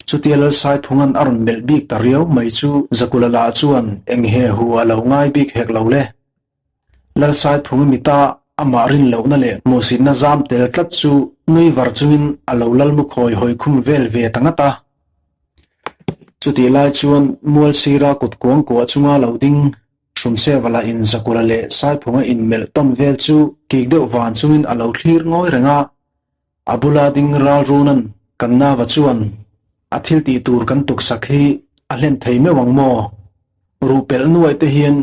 S1: Chutia Lalsaiphunga'n a rawn melh bik ta riau mai chu Zakula lah chuan eng he hu a lo ngai bik hek lo le. Lalsaiphunga mita amah rin lohna leh hmuhsitna zam tel tlat chu nui var chungin a lo lalmu khawi hawi khum vel ve ta ngat a. Chutih lai chuan Mualsira kut kuang kuah chunga lo ding Hrumcheva lah in Zakula leh Saiphunga inmelh tawn vel chu kik deuh van chungin a lo thlir ngawi reng a. A bula ding ral runan kan nava chuan a thil tih tur kan tuksak hi a hlen thei meuh ang maw? Ruh pelh nuaih te hian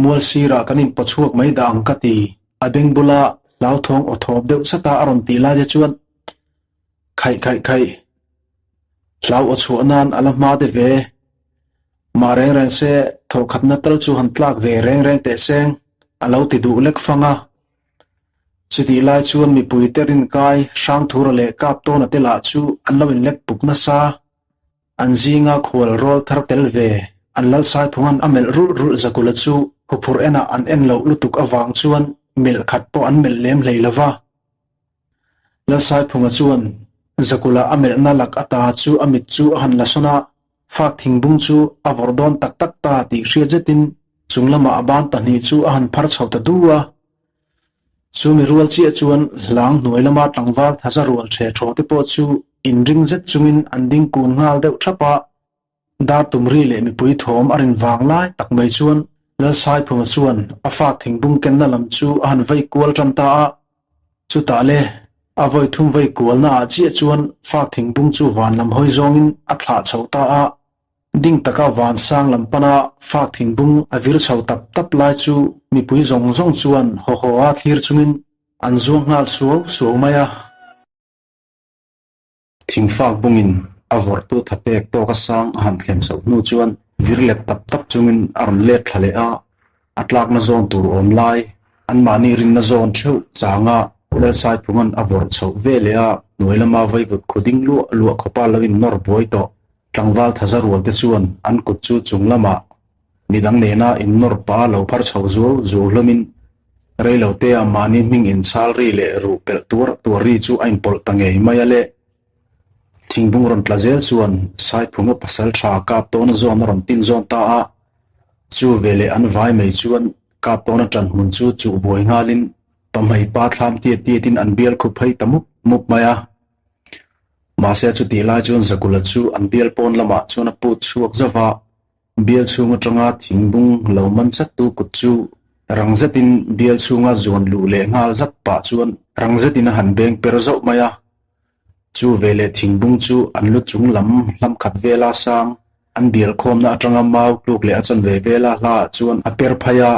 S1: mual sirah kan inpaw chhuak mai dah ang ka ti. A beng bula hlauthawng aw thawp deuh sata a rawn tih lai te chuan khaih khaih khaih hlau aw chhuah nan a la hma te ve. Mah reng reng se thawhkhatna tal chu han tlak ve reng reng teh seng a lo ti duh lek fang a. Chutih lai chuan mipuite rinkai Hrangthura leh Kaptawna te lah chu an lo inlek puk nasa. An zinga khual rawl thar tel ve an Lalsaiphunga'n a melh rulh rulh Zakula chu huphurh enah an en loh lutuk avang chuan melh khat pawh an melh lem hlei lova. Lalsaiphunga chuan Zakula a melhna lak ata chu a mit chu a han la sawn a, Fak thingbung chu a vawrh dawn tak tak ta tih hriat zetin chung lamah a ban pahnih chu a han phar chho ta du a. Chu mi rual chiah chuan hlang hnuai lama tlangval thaza rual ṭhe ṭhaw te pawh chu inring zet chungin an ding kun nghal deuh ṭhap a. Dar tumri leh mipui thawm a rin vang lai tak mai chuan Lalsaiphunga chuan a fak thingbung kenna lam chu a han vei kual ṭan ta a. Chutah le, a vawi thum vei kualna ah chiah chuan fak thingbung chu van lam hawi zawngin a thlah chho ta a. Ding taka van sang lam pana fak thingbung a vir chho tap tap lai chu mipui zawng zawng chuan haw haw a thlir chungin an zuang nghal suau suau mai a. Thingfak bungin a vawrhtu tha pek tawk a sang a han thlen chhoh hnu chuan vir let tap tap chungin a rawn let thla leh a, a tlakna zawn tur awm lai anmahni rinna zawn theuh changa Lalsaiphunga'n a vawrh chhoh ve leh a, hnuai lama vaivut khu ding luah luah khawpa lo innawr buai tawh tlangval thaza rual te chuan an kut chu chung lamah Midang nena innawr pa lo phar chho zuau zuau hlawmin reilotea mahni hming inchhal ri leh ruh pelh tuar tuar ri chu a inpawlh ta ngei mai a le. Thingbung rawn tla zel chuan Saiphunga pasal tha kap tawna zawn a rawn tin zawn ta a, chu veleh an vai mai chuan kap tawna ṭan hmun chu chuh buai nghalin pahmei pa thlam tiat tiatin an bial khup phei ta mup mup mai a. Mahse chutih lai chuan Zakula chu an bial pawn lamah chuan a put chhuak zauh va. Bial chhung atanga thingbung lo man chattu kut chu rang zetin bial chhunga zuan luh leh nghal zat pah chuan rang zetin a han beng per zauh mai a. Chu veleh thingbung chu an lu chung lam hlam khat vela sang an bial khawmna atanga mau tluk leh a chanve vela hla ah chuan a per phai a.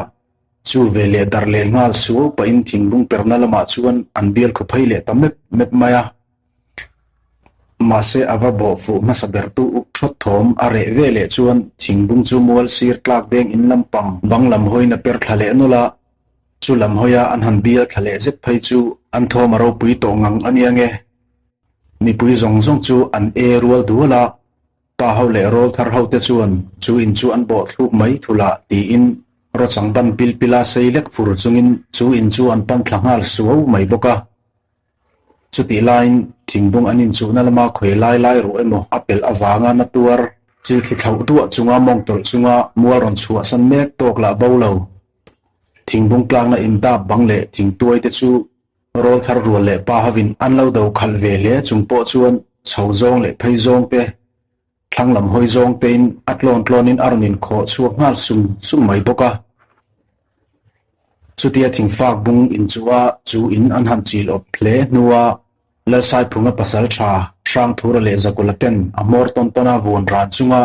S1: Chu veleh darh leh nghal suau pahin thingbung perna lamah chuan an bial khaw phei leh ta mep mep mai a. Mahse a va bawh fuh hmasa bertu uk thawt thawm a reh ve leh chuan thingbung chu mual sir tlak deng in lampang bang lam hawiin a per thla leh nawlh a, chu lam hawia an han bial thla leh zet phei chu an thawm a ropui tawh ngang a nia nge. Mipui zawng zawng chu an e rual dual a, pa ho leh rawl thar ho te chuan chu in chu an bawh thluk mai thul ah tiin rawchang ban pil pila sei lek fur chungin chu in chu an pan thla nghal suau mai bawk a. Chutih laiin Thingbung an inchuhna lama khawi lai lai ruh emaw a pelh avanga na tuar chil thli thlauh duah chunga mawng tawlh chunga mual rawn chhuahsan mek tawk lah bo lo. Thingbung tlakna indap bang leh thingtuai te chu rawl thar rual leh pa hovin an lo do khalh ve hle chung pawh chuan chho zawng leh phei zawng te, thlang lam hawi zawng tein a tlawn tlawnin a rawn inkhawh chhuak nghal sum sum mai bawk a. Chutia thingfak bung inchuha chu in an han chil awp hle hnua Lalsaiphunga pasal tha Hrangthura leh Zakula ten a hmawr tawn tawn a vuan ran chunga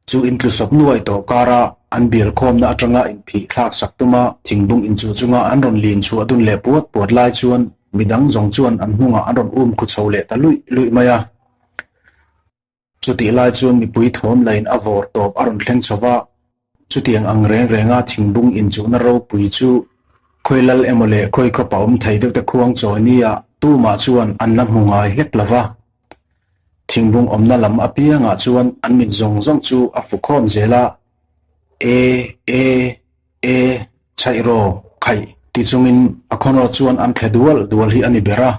S1: chu in tlusawp nuai tawh kara an bial khawmna atanga inphih thlak sak tuma thingbung inchuh chunga an rawn lin chhuah dun leh puat puat lai chuan midang zawng chuan an hnungah an rawn um khu chho leh ta luih luih mai a. Chutih lai chuan mipui thawm lain a vawr tawp a rawn thleng chho va, chutiang ang reng renga thingbung inchuhna ropui chu khawi lal emaw leh khawi khawpa awm thei deuhte khuang chawi nia tumah chuan an la hmu ngai hlek lo va. Thingbung awmna lam apiangah chuan an mit zawng zawng chu a fu khawm zel a, E, e, e, chhaih raw, khaih ti chungin a khawnaw chuan an thle dual dual hi a ni ber a.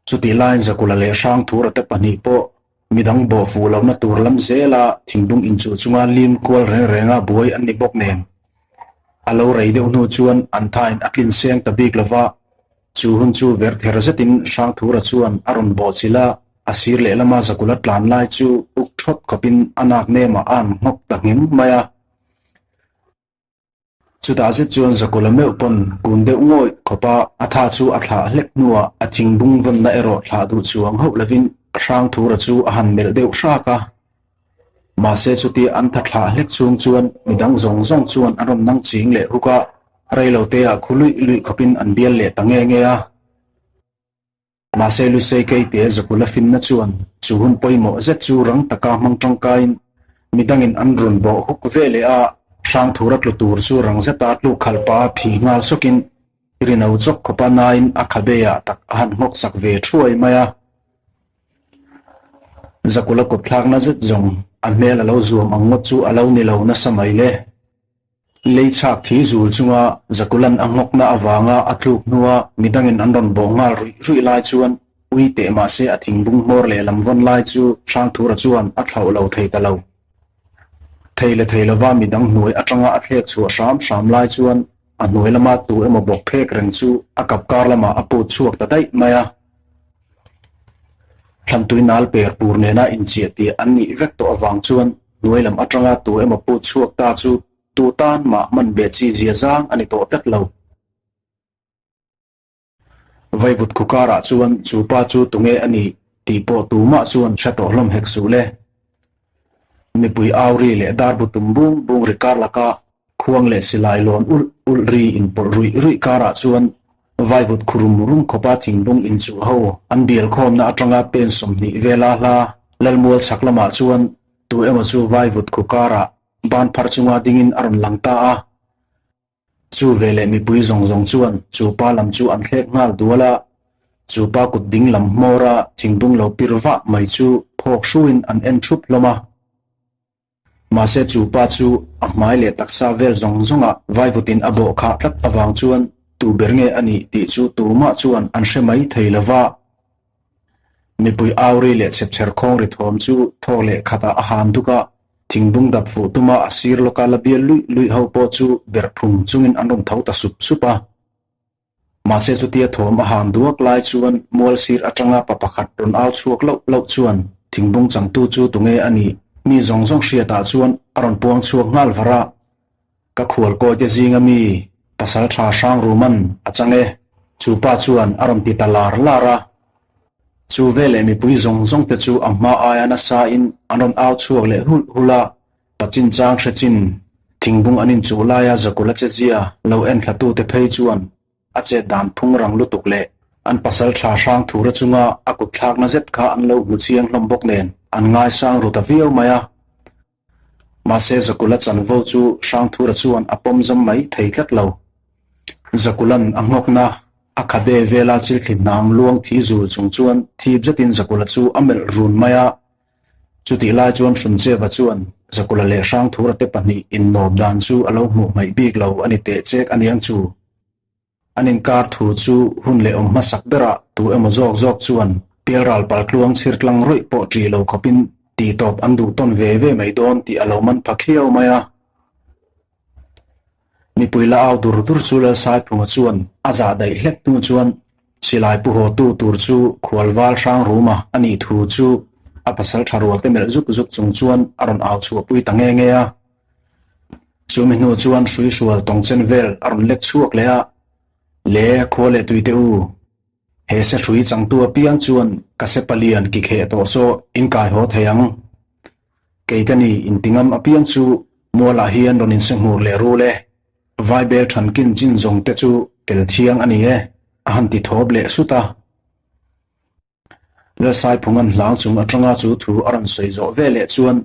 S1: Chutih laiin Zakula leh Hrangthura te pahnih pawh midang bawh fuh lohna tur lam zela thingbung inchuh chunga lim kual reng renga buai an ni bawk nen. A lo rei deuh hnu chuan an thain a tlin seng ta bik lova, chu hun chu ver ther zetin Hrangthura chuan a rawn bawh chilh a, a sir lehlama Zakula tlan lai chu uk thawt khawpin a nak nemah a an nghawk ta ngheng mai a. Chutah zet chuan Zakula meuh pawn kun deuh ngawih khawpa a tha chu a thlah hlek hnuah a thingbung vawnna erawh thlah duh chuang hauh lovin Hrangthura chu a han melh deuh hrak a. Mahse chutia an tha thlah hlek chhung chuan midang zawng zawng chuan an rawn nang ching leh huk a, reiloteah khu luih luih khawpin an bial leh ta nge nge a. Mahse Lusei Keite Zakula finna chuan chu hun pawimawh zet chu rang taka hmang tangkaiin midangin an rawn bawh huk ve leh a, Hrangthura tlu tur chu rang zeta tluk khalh pah a phih nghal sawkin rino chawk khawpa nain a khabeah tak a han nghawk sak ve thuai mai a. Zakula kut thlakna zet zawng a hmel a lo zuam ang ngawt chu a lo ni lo nasa mai le. Lei chhak thi zul chunga Zakulan a nghawkna avanga a tluk hnua midangin an rawn bawh nghal ruih ruih lai chuan ui teh mahse a thingbung hmawr leh lam vawn lai chu Hrangthura chuan a thlauh lo thei ta lo. Thei leh thei lova midang hnuai atanga a thlek chhuah hram hram lai chuan a hnuai lama tu emaw bawk phek reng chu a kap kar lamah a put chhuak ta daih mai a. Thlantui nal per pur nena inchiah tih an nih vek tawh avang chuan Hnuai lam atanga tu emaw put chhuak ta chu tu tan mah man beh chi zia zang a ni tawh tlat lo. Vaivut khu karah chuan chu pa chu tunge a nih tih pawh tumah chuan hre tawh hlawm hek suh le. Mipui au ri leh darbu tum bung bung ri kar laka khuang leh silai lawn ulh ulh ri inpawlh ruih ruih karah chuan vaivut khu rum rum khawpa thingbung inchuh ho an bial khawmna atanga pen 20 vela hla Lalmual chhak lamah chuan Tu emaw chu vaivut khu karah ban phar chunga dingin a rawn lang ta a. Chu veleh mipui zawng zawng chuan chu pa lam chu an thlek nghal dual a, chu pa kut ding lam hmawra thingbung lo pir vah mai chu phawk hruin an en thup hlawm a. Mahse chu pa chu a hmai leh taksa vel zawng zawngah vaivutin a bawh khah tlat avang chuan tu ber nge a nih tih chu tumah chuan an hre mai thei lo va. Mipui au ri leh chhepchher khawng ri thawm chu thawk leh khatah a han duk a, thingbung dap fuh tuma a sir lawka la bial luih luih ho pawh chu berh phung chungin an rawn tho ta sup sup a. Mahse chutia thawm a han duak lai chuan mual sir atanga pa pakhat rawn au chhuak loh loh chuan thingbung changtu chu tunge a nih mi zawng zawng hriatah chuan a rawn puang chhuak nghal var a. Ka khual kawite zinga mi pasal tha hrang ruman a chang e, chu pa chuan a rawn ti ta lar lar a. Chu veleh mipui zawng zawng te chu a hma aia nasa in an rawn au chhuak leh hulh hulh a, pa chinchang hre chin thingbung an inchuh laia Zakula che zia lo en thla tute phei chuan a chet dan phung rang lutuk leh an pasal tha hrang thura chunga a kut thlakna zet kha an lo hmu chiang hlawm bawk nen an ngaisang ru ta viau mai a. Mahse Zakula chanvo chu Hrangthura chuan a pawm zam mai thei tlat lo. Zakulan a nghawkna a khabe vela chilthli hnang luang thi zul chung chuan thip zetin Zakula chu a melh run mai a. Chutih lai chuan Hruncheva chuan Zakula leh Hrangthura te pahnih innawp dan chu a lo hmuh hmaih bik lo a ni teh chek aniang chu. An inkar thu chu hun leh awm hmasak berah tu emaw zawk zawk chuan pialral paltluang chhir tlang rawih pawh ṭih lo khawpin tihtawp an duh tawn ve ve mai dawn tih a lo man pha khiau mai a. Mipui la au dur dur chu Lalsaiphunga chuan a zah daih hlek hnu chuan silai pu hawtu tur chu khualval hrang ruma a nih thu chu a pasal tha rual te melh zuk zuk chung chuan a rawn au chhuahpui ta nge nge a. Chumi hnu chuan hruihrual tawngchen vel a rawn lek chhuak leh a, Le khua leh tuite u, he se hrui changtu apiang chuan ka se palian ki kheh tawh saw in kai haw thei ang. Kei ka ni intingam apiang chu mualah hian rawn insehmur leh rul e, Vaibel thankin chin zawng te chu tel thiang a ni e, a han ti thawp leh sut a. Lalsaiphunga'n hlang chung atanga chu thu a rawn sawi zawh ve leh chuan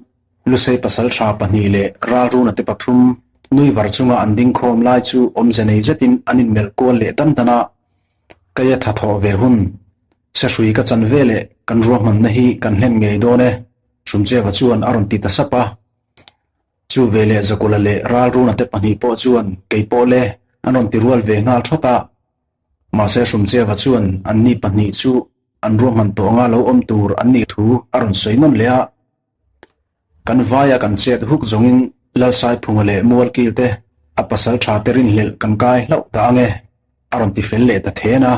S1: Lusei pasaltha pahnih leh Ralruna te pathum nui var chunga an ding khawm lai chu awmze nei zetin an inmelh kual leh dan dan a, Keia tha thawh ve hun, Sehrui ka chan ve leh kan ruahmanna hi kan hlen ngei dawn e, Hrumcheva chuan a rawn ti ta sap a. Chu veleh Zakula leh Ralruna te pahnih pawh chuan kei pawh le an rawn ti rual ve nghal thawt a. Mahse Hrumcheva chuan anni pahnih chu an ruahman tawh anga lo awm tur an nih thu a rawn sawi nawn leh a. Kan vaia kan chet huk zawngin Lalsaiphunga leh Mualkil te a pasal tha te rinhlelh kan kai hlauh ta ange a rawn ti fel leh ta then a.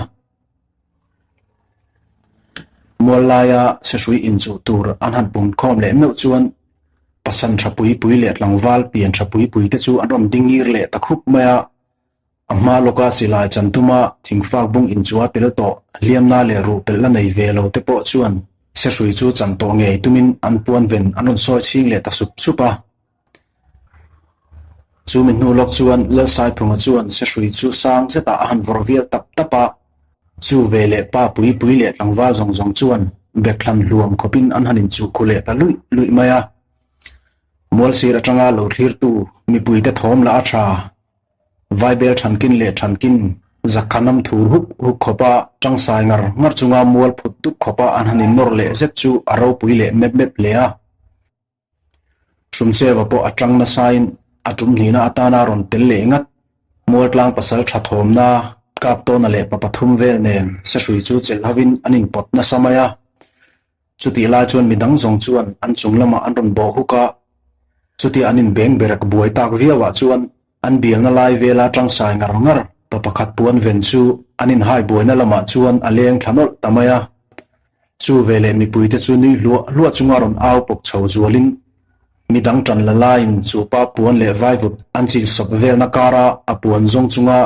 S1: Mual laia sehrui inchuh tur an han pun khawm leh meuh chuan pasan tha pui pui leh tlangval pian tha pui pui te chu an rawn ding ngir leh ta khup mai a. A hma lawka silai chan tuma thingfak bung inchua tel tawh hliamna leh ruh pelh la nei ve lo te pawh chuan sehrui chu chan tawh ngei tumin an puan ven an rawn sawi chhing leh ta sup sup a. Chu mi hnu lawk chuan Lalsaiphunga chuan sehrui chu sang zetah a han vawrh vial tap tap a, chu ve leh pa pui pui leh tlangval zawng zawng chuan bekhlan hluam khawpin an han inchuh khu leh ta luih luih mai a. Mualsir atanga lo thlirtu mipuite thawm lah a tha. Vaibel thankin leh thankin zakhanam thur huk huk khawpa tangsai ngar ngar chunga mual phut dup khawpa an han innawr leh zet chu a ropui leh mep mep hle a. Hrumcheva pawh a tang nasain a tum hnihna atana rawn tel leh ngat. Mualtlang pasal tha thawmna Kaptawna leh pa pathum vel nen sehrui chu chelh hovin an inpawt nasa mai a. Chutih lai chuan midang zawng chuan an chung lamah an rawn bawh huk a, chutia an inbeng berek buai tak viauah chuan an bialna lai vela tangkai ngar ngar pa pakhat puan ven chu an inhai buaina lamah chuan a leng thla nawlh ta mai a. Chu veleh mipuite chu nui hluah hluah chunga rawn au pawp chho zualin midang tan la laiin chu pa puan leh vaivut an chil sawp velna kara a puan zawng chunga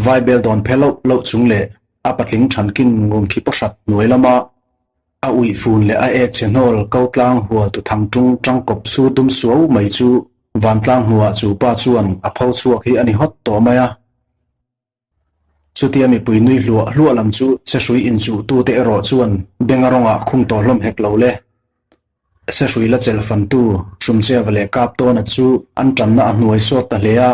S1: vaibel dawn phe loh loh chung leh a patling thankin ngun khi pawh hrat hnuai lama a uih fun leh a ek chhe hnawl ko tlang hual tu thang tung tangkawp sur dum suau mai chu vantlang hmuhah chu pa chuan a pho chhuak hi a ni hawt tawh mai a. Chutia mipui nui hluah hluah lam chu sehrui inchuhtute erawh chuan benga rawngah khung tawh hlawm hek lo le. Sehrui la chelh fantu Hrumcheva leh Kaptawna chu an tanna a hnuai sawt ta hle a.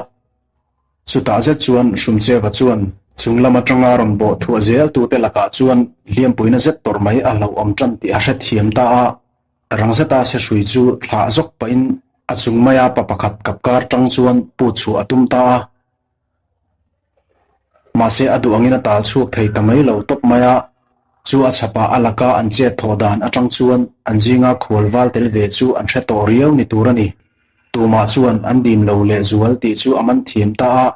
S1: Chutah zet chuan Hrumcheva chuan chung lam atanga rawn bawh thuah zel tute lakah chuan hliampuina zet tawrh mai a hlauhawm tan tih a hrethiam ta a. Rang zeta sehrui chu thlah zawk pahin a chung maia pa pakhat kapkar tang chuan put chhuah a tum ta a. Mahse a duh angin a tal chhuak thei ta mai lo tawp mai a, chu a chhapah a laka an chet thawh dan atang chuan an zinga khual val tel ve chu an hre tawh riau ni tur a ni. Tumah chuan an dim lo leh zual tih chu a man thiam ta a,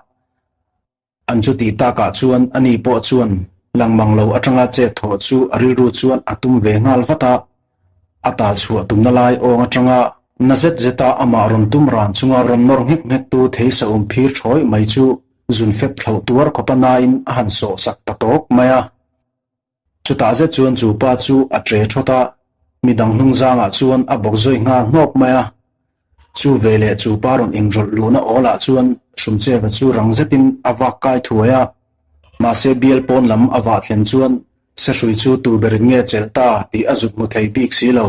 S1: an chu tih takah chuan ani pawh chuan lang mang lo atanga chet thawh chu a rilru chuan a tum ve nghal vat a. A tal chhuah tumna lai awng atanga na zet zeta amah rawn tum ran chunga rawn nawr nghek nghektu theisaum phir thawi mai chu zun fep thlauh tuar khawpa nain a han sawh sak ta tawk mai a. Chutah zet chuan chu pa chu a tre thawt a, midang hnung zangah chuan a bawk zawi nghal hnawk mai a. Chu veleh chu pa rawn inrawlh luhna awlah chuan Hrumcheva chu rang zetin a vak kai thuai a. Mahse bial pawn lam a vah thlen chuan Sehrui chu tu berin nge chelh ta tih a zuk hmu thei bik si lo.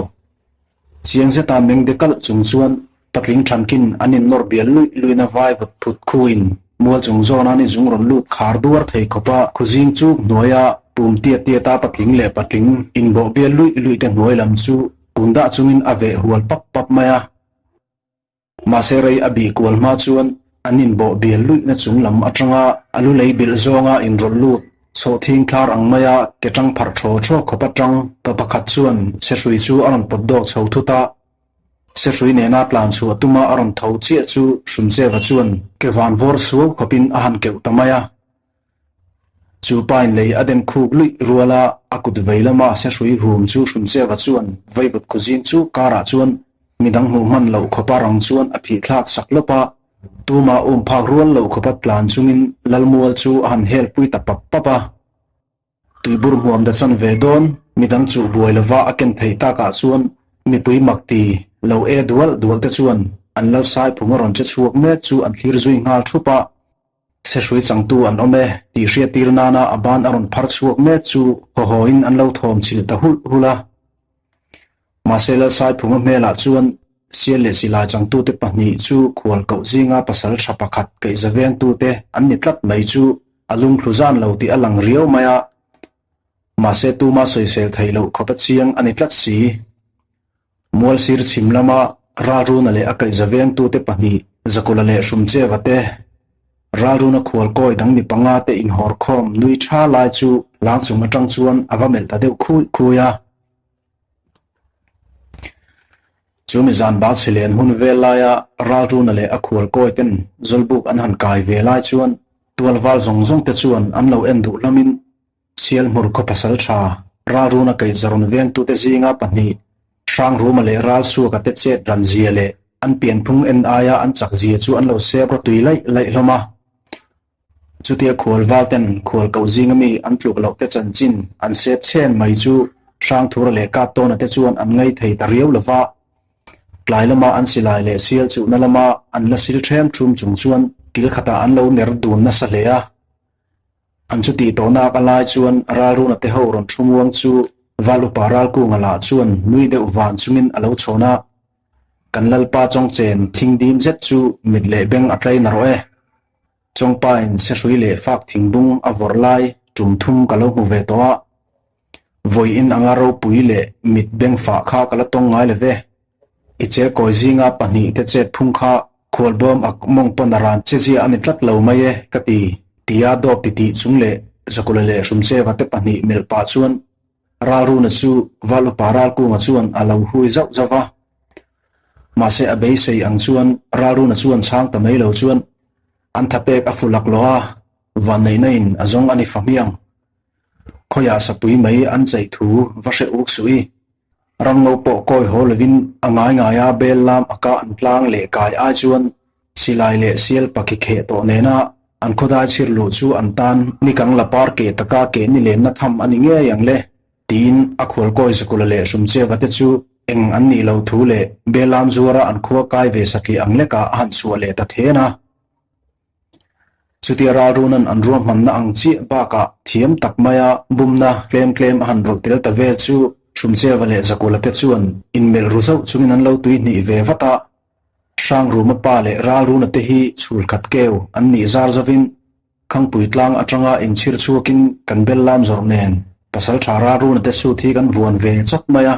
S1: Chiang zeta meng de kalh chung chuan patling thankin an innawr bial luih luihna vaivut phut khuin mual chung zawna ni zung rawn lut khar duar thei khawpa khuzing chuk hnuaia pum tiat tiata patling leh patling inbawh bial luih luih te hnuai lam chu kun dah chungin a veh hual pap pap mai a. Mahse rei a bih kual hma chuan an inbawh bial luihna chung lam atanga a lu lei bilh zawnga inrawlh lut. Sawhthing thlar ang maia ke tang pharh thaw thaw khawp atang pa pakhat chuan sehrui chu a rawn pawt dawk chho thut a. Sehrui nena tlan chhuah tuma a rawn tho chiah chu Hrumcheva chuan ke van vawr suau khawpin a han keuh ta mai a. Chu pain lei a den khuk luih ruala a kut vei lama sehrui hum chu Hrumcheva chuan vaivut khawzing chu karah chuan midang hmuh hman loh khawpa rang chuan a phih thlak sak lawp a. Tuma um phak rual lo khawpa tlan chungin Lalmual chu a han hel pui ta pap pap a. Tuibur hmuam da chan ve dawn, midang chuh buai lova a ken theih takah chuan mipui mak ti lo e dual dual te chuan an Lalsai phung a rawn che chhuak mek chu an thlir zui nghal thup a. Chhehrui changtu an awm e tih hriattir nana a ban a rawn phar chhuak mek chu hawhawin an lo thawm chilh ta hulh hulh a. Mahse Lalsaiphunga hmelah chuan Sial leh Silai changtute pahnih chu khual koh zinga pasal tha pakhat kaihza vengtute an ni tlat mai chu a lungthlu zan lo tih a lang riau mai a. Mahse tuma sawisel theih loh khawp a chiang a ni tlat si. Mualsir chhim lama Ralruna leh a kaihza vengtute pahnih Zakula leh Hrumcheva te, Ralruna khualkawi dang mi panga te inhawr khawm nui tha lai chu langchung atang chuan a va melh ta deuh khui khui a. Chu mi zan bal chhe len hun vel laia Ralruna leh a khualkawi ten Zawlbuk an han kai ve lai chuan tualval zawng zawng te chuan an lo en duh hlamin Sialhmur khaw pasal tha Ralruna kaihzarawn vengtute zinga pahnih Hrangruma leh Ralsuaka te chet ran zia leh an pianphung en aia an chak zia chu an lo sep rawtui laih laih hlawm a. Chutia khual valten khual koh zinga mi an tluk loh te chanchin an sep chhen mai chu Hrangthura leh Kaptawna te chuan an ngai thei ta riau lova. Tlai lama an silai leh sial chuhna lama an la sil ṭhem ṭhum chung chuan kil khatah an lo ner dun nasa hle a. An chutih tawhnak a lai chuan Ralruna te ho rawn ṭhu muang chu Val upa Ralkunga lah chuan nui deuh van chungin a lo chhawn a. Kan Lalpa chawngchen thing dim zet chu mit leh beng a tlai narawh e. Chawngpain sehrui leh fak thingbung a vawrh lai tum thum ka lo hmu ve tawh a. Vawiin anga ropui leh mit beng fah kha ka la tawng ngai love. I che kawi zinga pahnih te chet phung kha khualbawm ak mawng pawn a ran che zia a ni tlat lo mai e ka ti, tia dawp titih chung leh Zakula leh Hrumcheva te pahnih melh pah chuan Ralruna chu Val upa Ralkunga chuan a lo hui zauh zauh va. Mahse a beisei ang chuan Ralruna chuan chhang ta mai lo chuan an thapek a fu laklawh a, vanneihna in a zawng a ni fa hmiang. Khawiah sapui mai an cheih thu va hre uk suh i, ramngo pawh kawi haw lovin a ngai ngaia bel lam a kah an tlang leh kai ai chuan silai leh sial paki kheh tawh nena an khawdai chhir luh chu an tan nikang la par keh taka keh ni lenna tham a ni ngei ang le tiin a khualkawi Zakula leh Hrumcheva te chu eng an nih lo thu leh bel lam zuara an khua kai ve satliah ang lekah a han chhuah leh ta then a. Chutia ralruna'n an ruahmanna ang chiah bakah thiam tak maia bumna tlem tlem a han rawlh tel ta vel chu Hrumcheva leh Zakula te chuan inmelh ru zauh chungin an lo tuihnih ve vat a. Hrangruma pa leh Ralruna te hi chhul khat keu an nih zar zovin Khangpui tlang atanga inchhir chhuakin kan bel lam zawrh nen Pasaltha Ralruna te suit hi kan vuan ve chawt mai a.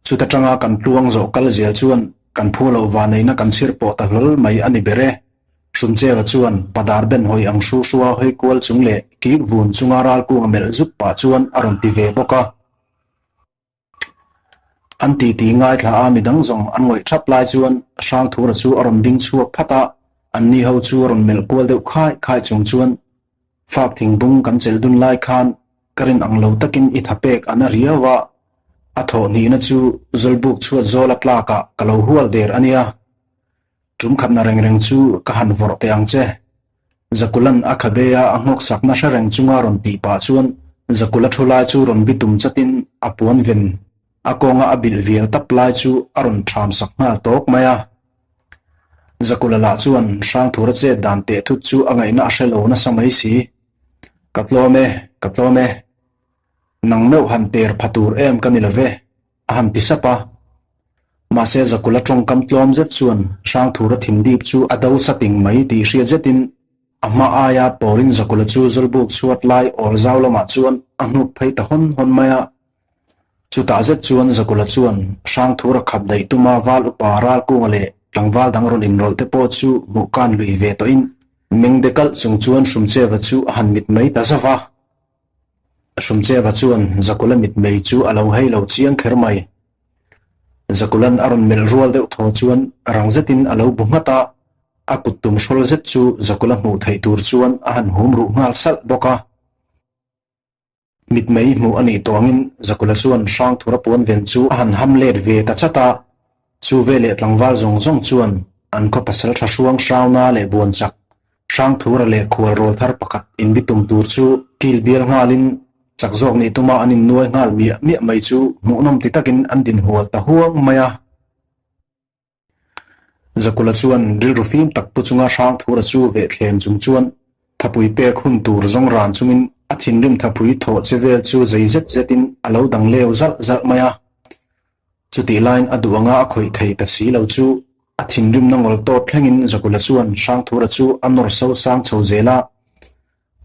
S1: Chuta tanga kan tluang zawh kal zel chuan kan phu loh vaneihna kan chhir pawh ta hlawl mai a ni ber e. Hrumcheva chuan padar ben hawi ang hru hrua hawi kual chung leh kik vun chunga ralkunga melh zuk pah chuan a rawn ti ve bawk a. An titi ngaithla a midang zawng an ngawih thap lai chuan Hrangthura chu a rawn ding chhuak phat a, anni ho chu a rawn melh kual deuh khai khai chung chuan Fak thingbung kan chelh dun lai khan ka rin ang lo takin i tha pek a na riau a, a thawh hnihna chu Zawlbuk chhuat zawl a tlakah ka lo hual der a nia. Tum khatna reng reng chu ka han vawrh teh ang che. Zakulan a khabe a a nghawk sakna hre reng chunga rawn tih pah chuan Zakula thu lai chu rawn bitum chatin a puan ven a kawnga a bilh vial tap lai chu a rawn ṭham sak nghal tawk mai a. Zakula lah chuan Hrangthura chet dan teh thut chu a ngaihna a hre lo nasa mai si. Ka tlawm e, ka tlawm e. Nang meuh han ter pha tur em ka ni lo ve, a han ti sap a. Mahse Zakula tawngkam tlawm zet chuan Hrangthura thindip chu a do sa ting mai tih hriat zetin a hma aia pawrin Zakula chu Zawlbuk chhuat lai awl zau lamah chuan a hnuk phei ta hawn hawn mai a. Chutah zet chuan Zakula chuan Hrangthura khap daih tuma val upa Ralkunga leh tlangval dang rawn inrawlh te pawh chu hmuh kan lui ve tawhin Mengde kalh chung chuan Hrumcheva chu a han mit mai ta zauh a. Hrumcheva chuan Zakula mitmei chu a lo hei lo chiang kher mai. Zakulan a rawn melh rual deuh thaw chuan rang zetin a lo bu nghat a, a kut tum hrawl zet chu Zakula hmuh theih tur chuan a han hum ruh nghal salh bawk a. Mitmei hmuh a nih tawh angin Zakula chuan Hrangthura puan ven chu a han ham let ve ta chat a, chu veleh tlangval zawng zawng chuan an khaw pasal tha hruang hrauna leh buan chak Hrangthura leh khual rawl thar pakhat inbitum tur chu kil bial nghalin chak zawk nih tuma an innuai nghal miah miah mai chu hmuhnawm ti takin an dinhual ta huang mai a. Zakula chuan rilru fim tak pu chunga Hrangthura chu veh thlem chung chuan thapui pek hun tur zawng ran chungin a thinrim thapui thawh che vel chu zei zet zetin a lo dang leu zalh zalh mai a. Chutih laiin a duh anga a khawih thei ta si lo chu a thinrimna ngawl tawt thlengin Zakula chuan Hrangthura chu a nawr so sang chho zel a.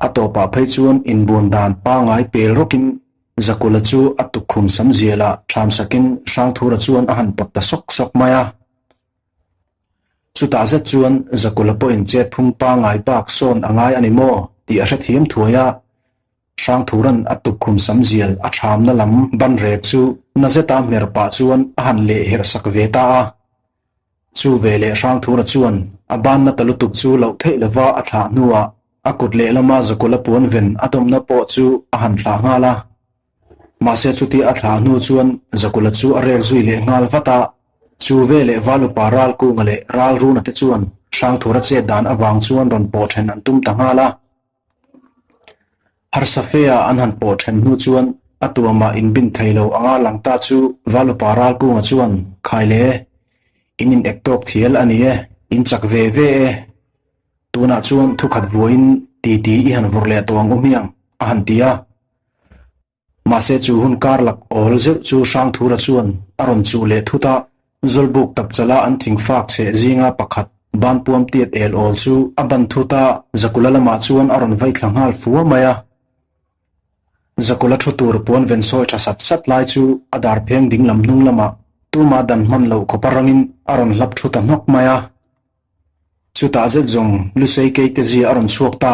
S1: A tawpah phei chuan inbuan dan pangai pel rawkin Zakula chu a tukkhum sam zialah thamsakin Hrangthura chuan a han pawt ta sawk sawk mai a. Chutah zet chuan Zakula pawhin chet phung pangai bak sawn a ngai a ni maw tih a hrethiam thuai a. Hrangthuran a tukkhum sam zial a thamna lam ban rek chu na zeta hmer pah chuan a han leh herh sak ve ta a. Chu veleh Hrangthura chuan a banna ta lutuk chu loh theih lova a thlah hnuah a kut lehlama Zakula puan ven a dawmna pawh chu a han thlah nghal a. Mahse chutia a thlah hnu chuan Zakula chu a rek zui leh nghal vat a. Chu veleh Valupa Ralkunga leh Ralruna te chuan Hrangthura chet dan avang chuan rawn pawh then an tum ta nghal a. Harsa fea an han pawh then hnu chuan a tuamah inbin thei lo anga lang ta chu Valupa Ralkunga chuan, Khai le, in in ek tawk thial a ni e, in chak ve ve e. Tunah chuan thukhat vuain titi i han vawrh leh tawh ang u hmiang, a han ti a. Mahse chu hun kar lak awl zeuh chu Hrangthura chuan a rawn chuh leh thut a, Zawlbuk tapchala an thingfak chheh zinga pakhat banpuam tiat el awl chu a ban thut a, Zakula lamah chuan a rawn vaithla nghal fua mai a. Zakula thu tur puan ven sawi tha sat sat lai chu a dar pheng ding lam hnung lamah tuma dan hman loh khawpa rangin a rawn hlap thu ta hnawk mai a. Chutah zet zawng Lusei keite zia a rawn chhuak ta.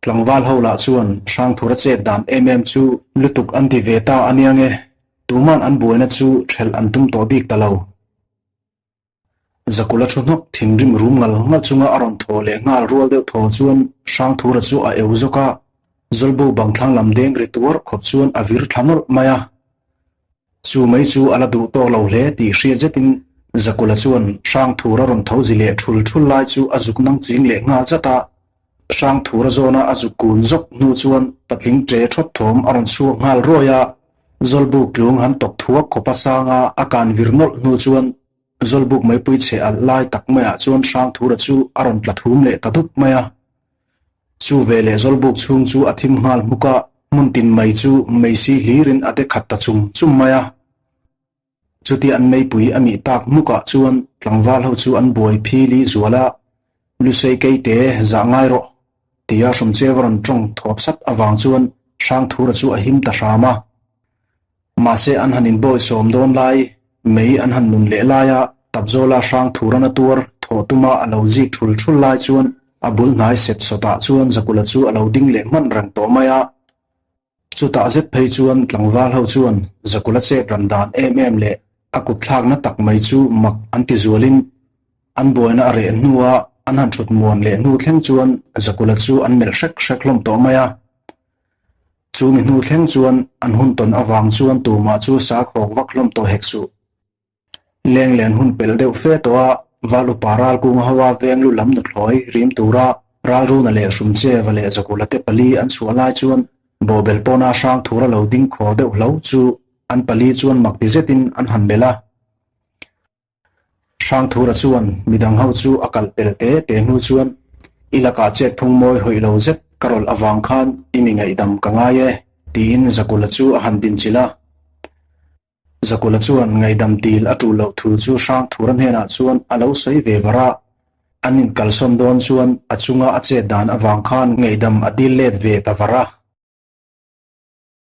S1: Tlangval ho lah chuan Hrangthura chet dan em em chu lutuk an ti ve ta a nia nge, tuman an buaina chu ṭhelh an tum tawh bik ta lo. Zakula thu hnawk thinrim rum ngal ngal chunga a rawn thaw leh nghal rual deuh thaw chuan Hrangthura chu a eu zawk a, Zawlbo bang thlang lam deng ri tuar khawp chuan a vir thla nawlh mai a. Chu mai chu a la duh tawk lo hle tih hriat zetin Zakula chuan Hrangthura rawn tho zi leh thul thul lai chu a zuk nang ching leh nghal zat a. Hrangthura zawna a zuk kun zawk hnu chuan patling ṭe ṭhawt thawm a rawn chhuak nghal ruai a, Zawlbuk tlung han tawk thuak khawp a sanga a kan vir nawlh hnu chuan Zawlbuk meipui chhe alh lai tak maiah chuan Hrangthura chu a rawn tla thum leh ta dup mai a. Chu veleh Zawlbuk chhung chu a thim nghal hmuk a, hmun tin mai chu meisi hlirin a de khat ta chum chum mai a. Chutia an meipui a mih tak hmukah chuan tlangval ho chu an buai phili zual a, Lusei keite zah ngai rawh, tia Hrumcheva rawn tawng thawp sat avang chuan Hrangthura chu a him ta hram a. Mahse an han inbawi sawm dawn lai, mei an han nun leh laia Tapzawla Hrangthurana tuar thawh tuma a lo zik thul thul lai chuan a bul hnai set sawtah chuan Zakula chu a lo ding leh hman reng tawh mai a. Chutah zet phei chuan tlangval ho chuan Zakula chet ran dan em em leh a kut thlakna tak mai chu mak an ti zualin an buaina a reh hnua an han thut muan leh hnu thleng chuan Zakula chu an melh hrek hrek hlawm tawh mai a. Chu mi hnu thleng chuan an hun tawn avang chuan tumah chu sa khawk vak hlawm tawh hek suh. Leng len hun pel deuh fe tawh a, Val upa Ralkunga hoa veng lu lam nuthlawi rim tura Ralruna leh Hrumcheva leh Zakula te pali an chhuah lai chuan bawhbel pawna Hrangthura lo ding khawr deuh hlo chu an pali chuan mak ti zetin an han melh a. Hrangthura chuan midang ho chu a kalh pel te te hnu chuan i lakah chet phung mawi hawih lo zet ka rawlh avang khan i mi ngaihdam ka ngai e tiin Zakula chu a han dinchilh a. Zakula chuan ngaihdam dil a tul loh thu chu Hrangthura hnenah chuan a lo sawi ve var a, an inkalsawn dawn chuan a chunga a chet dan avang khan ngaihdam a dil let ve ta var a.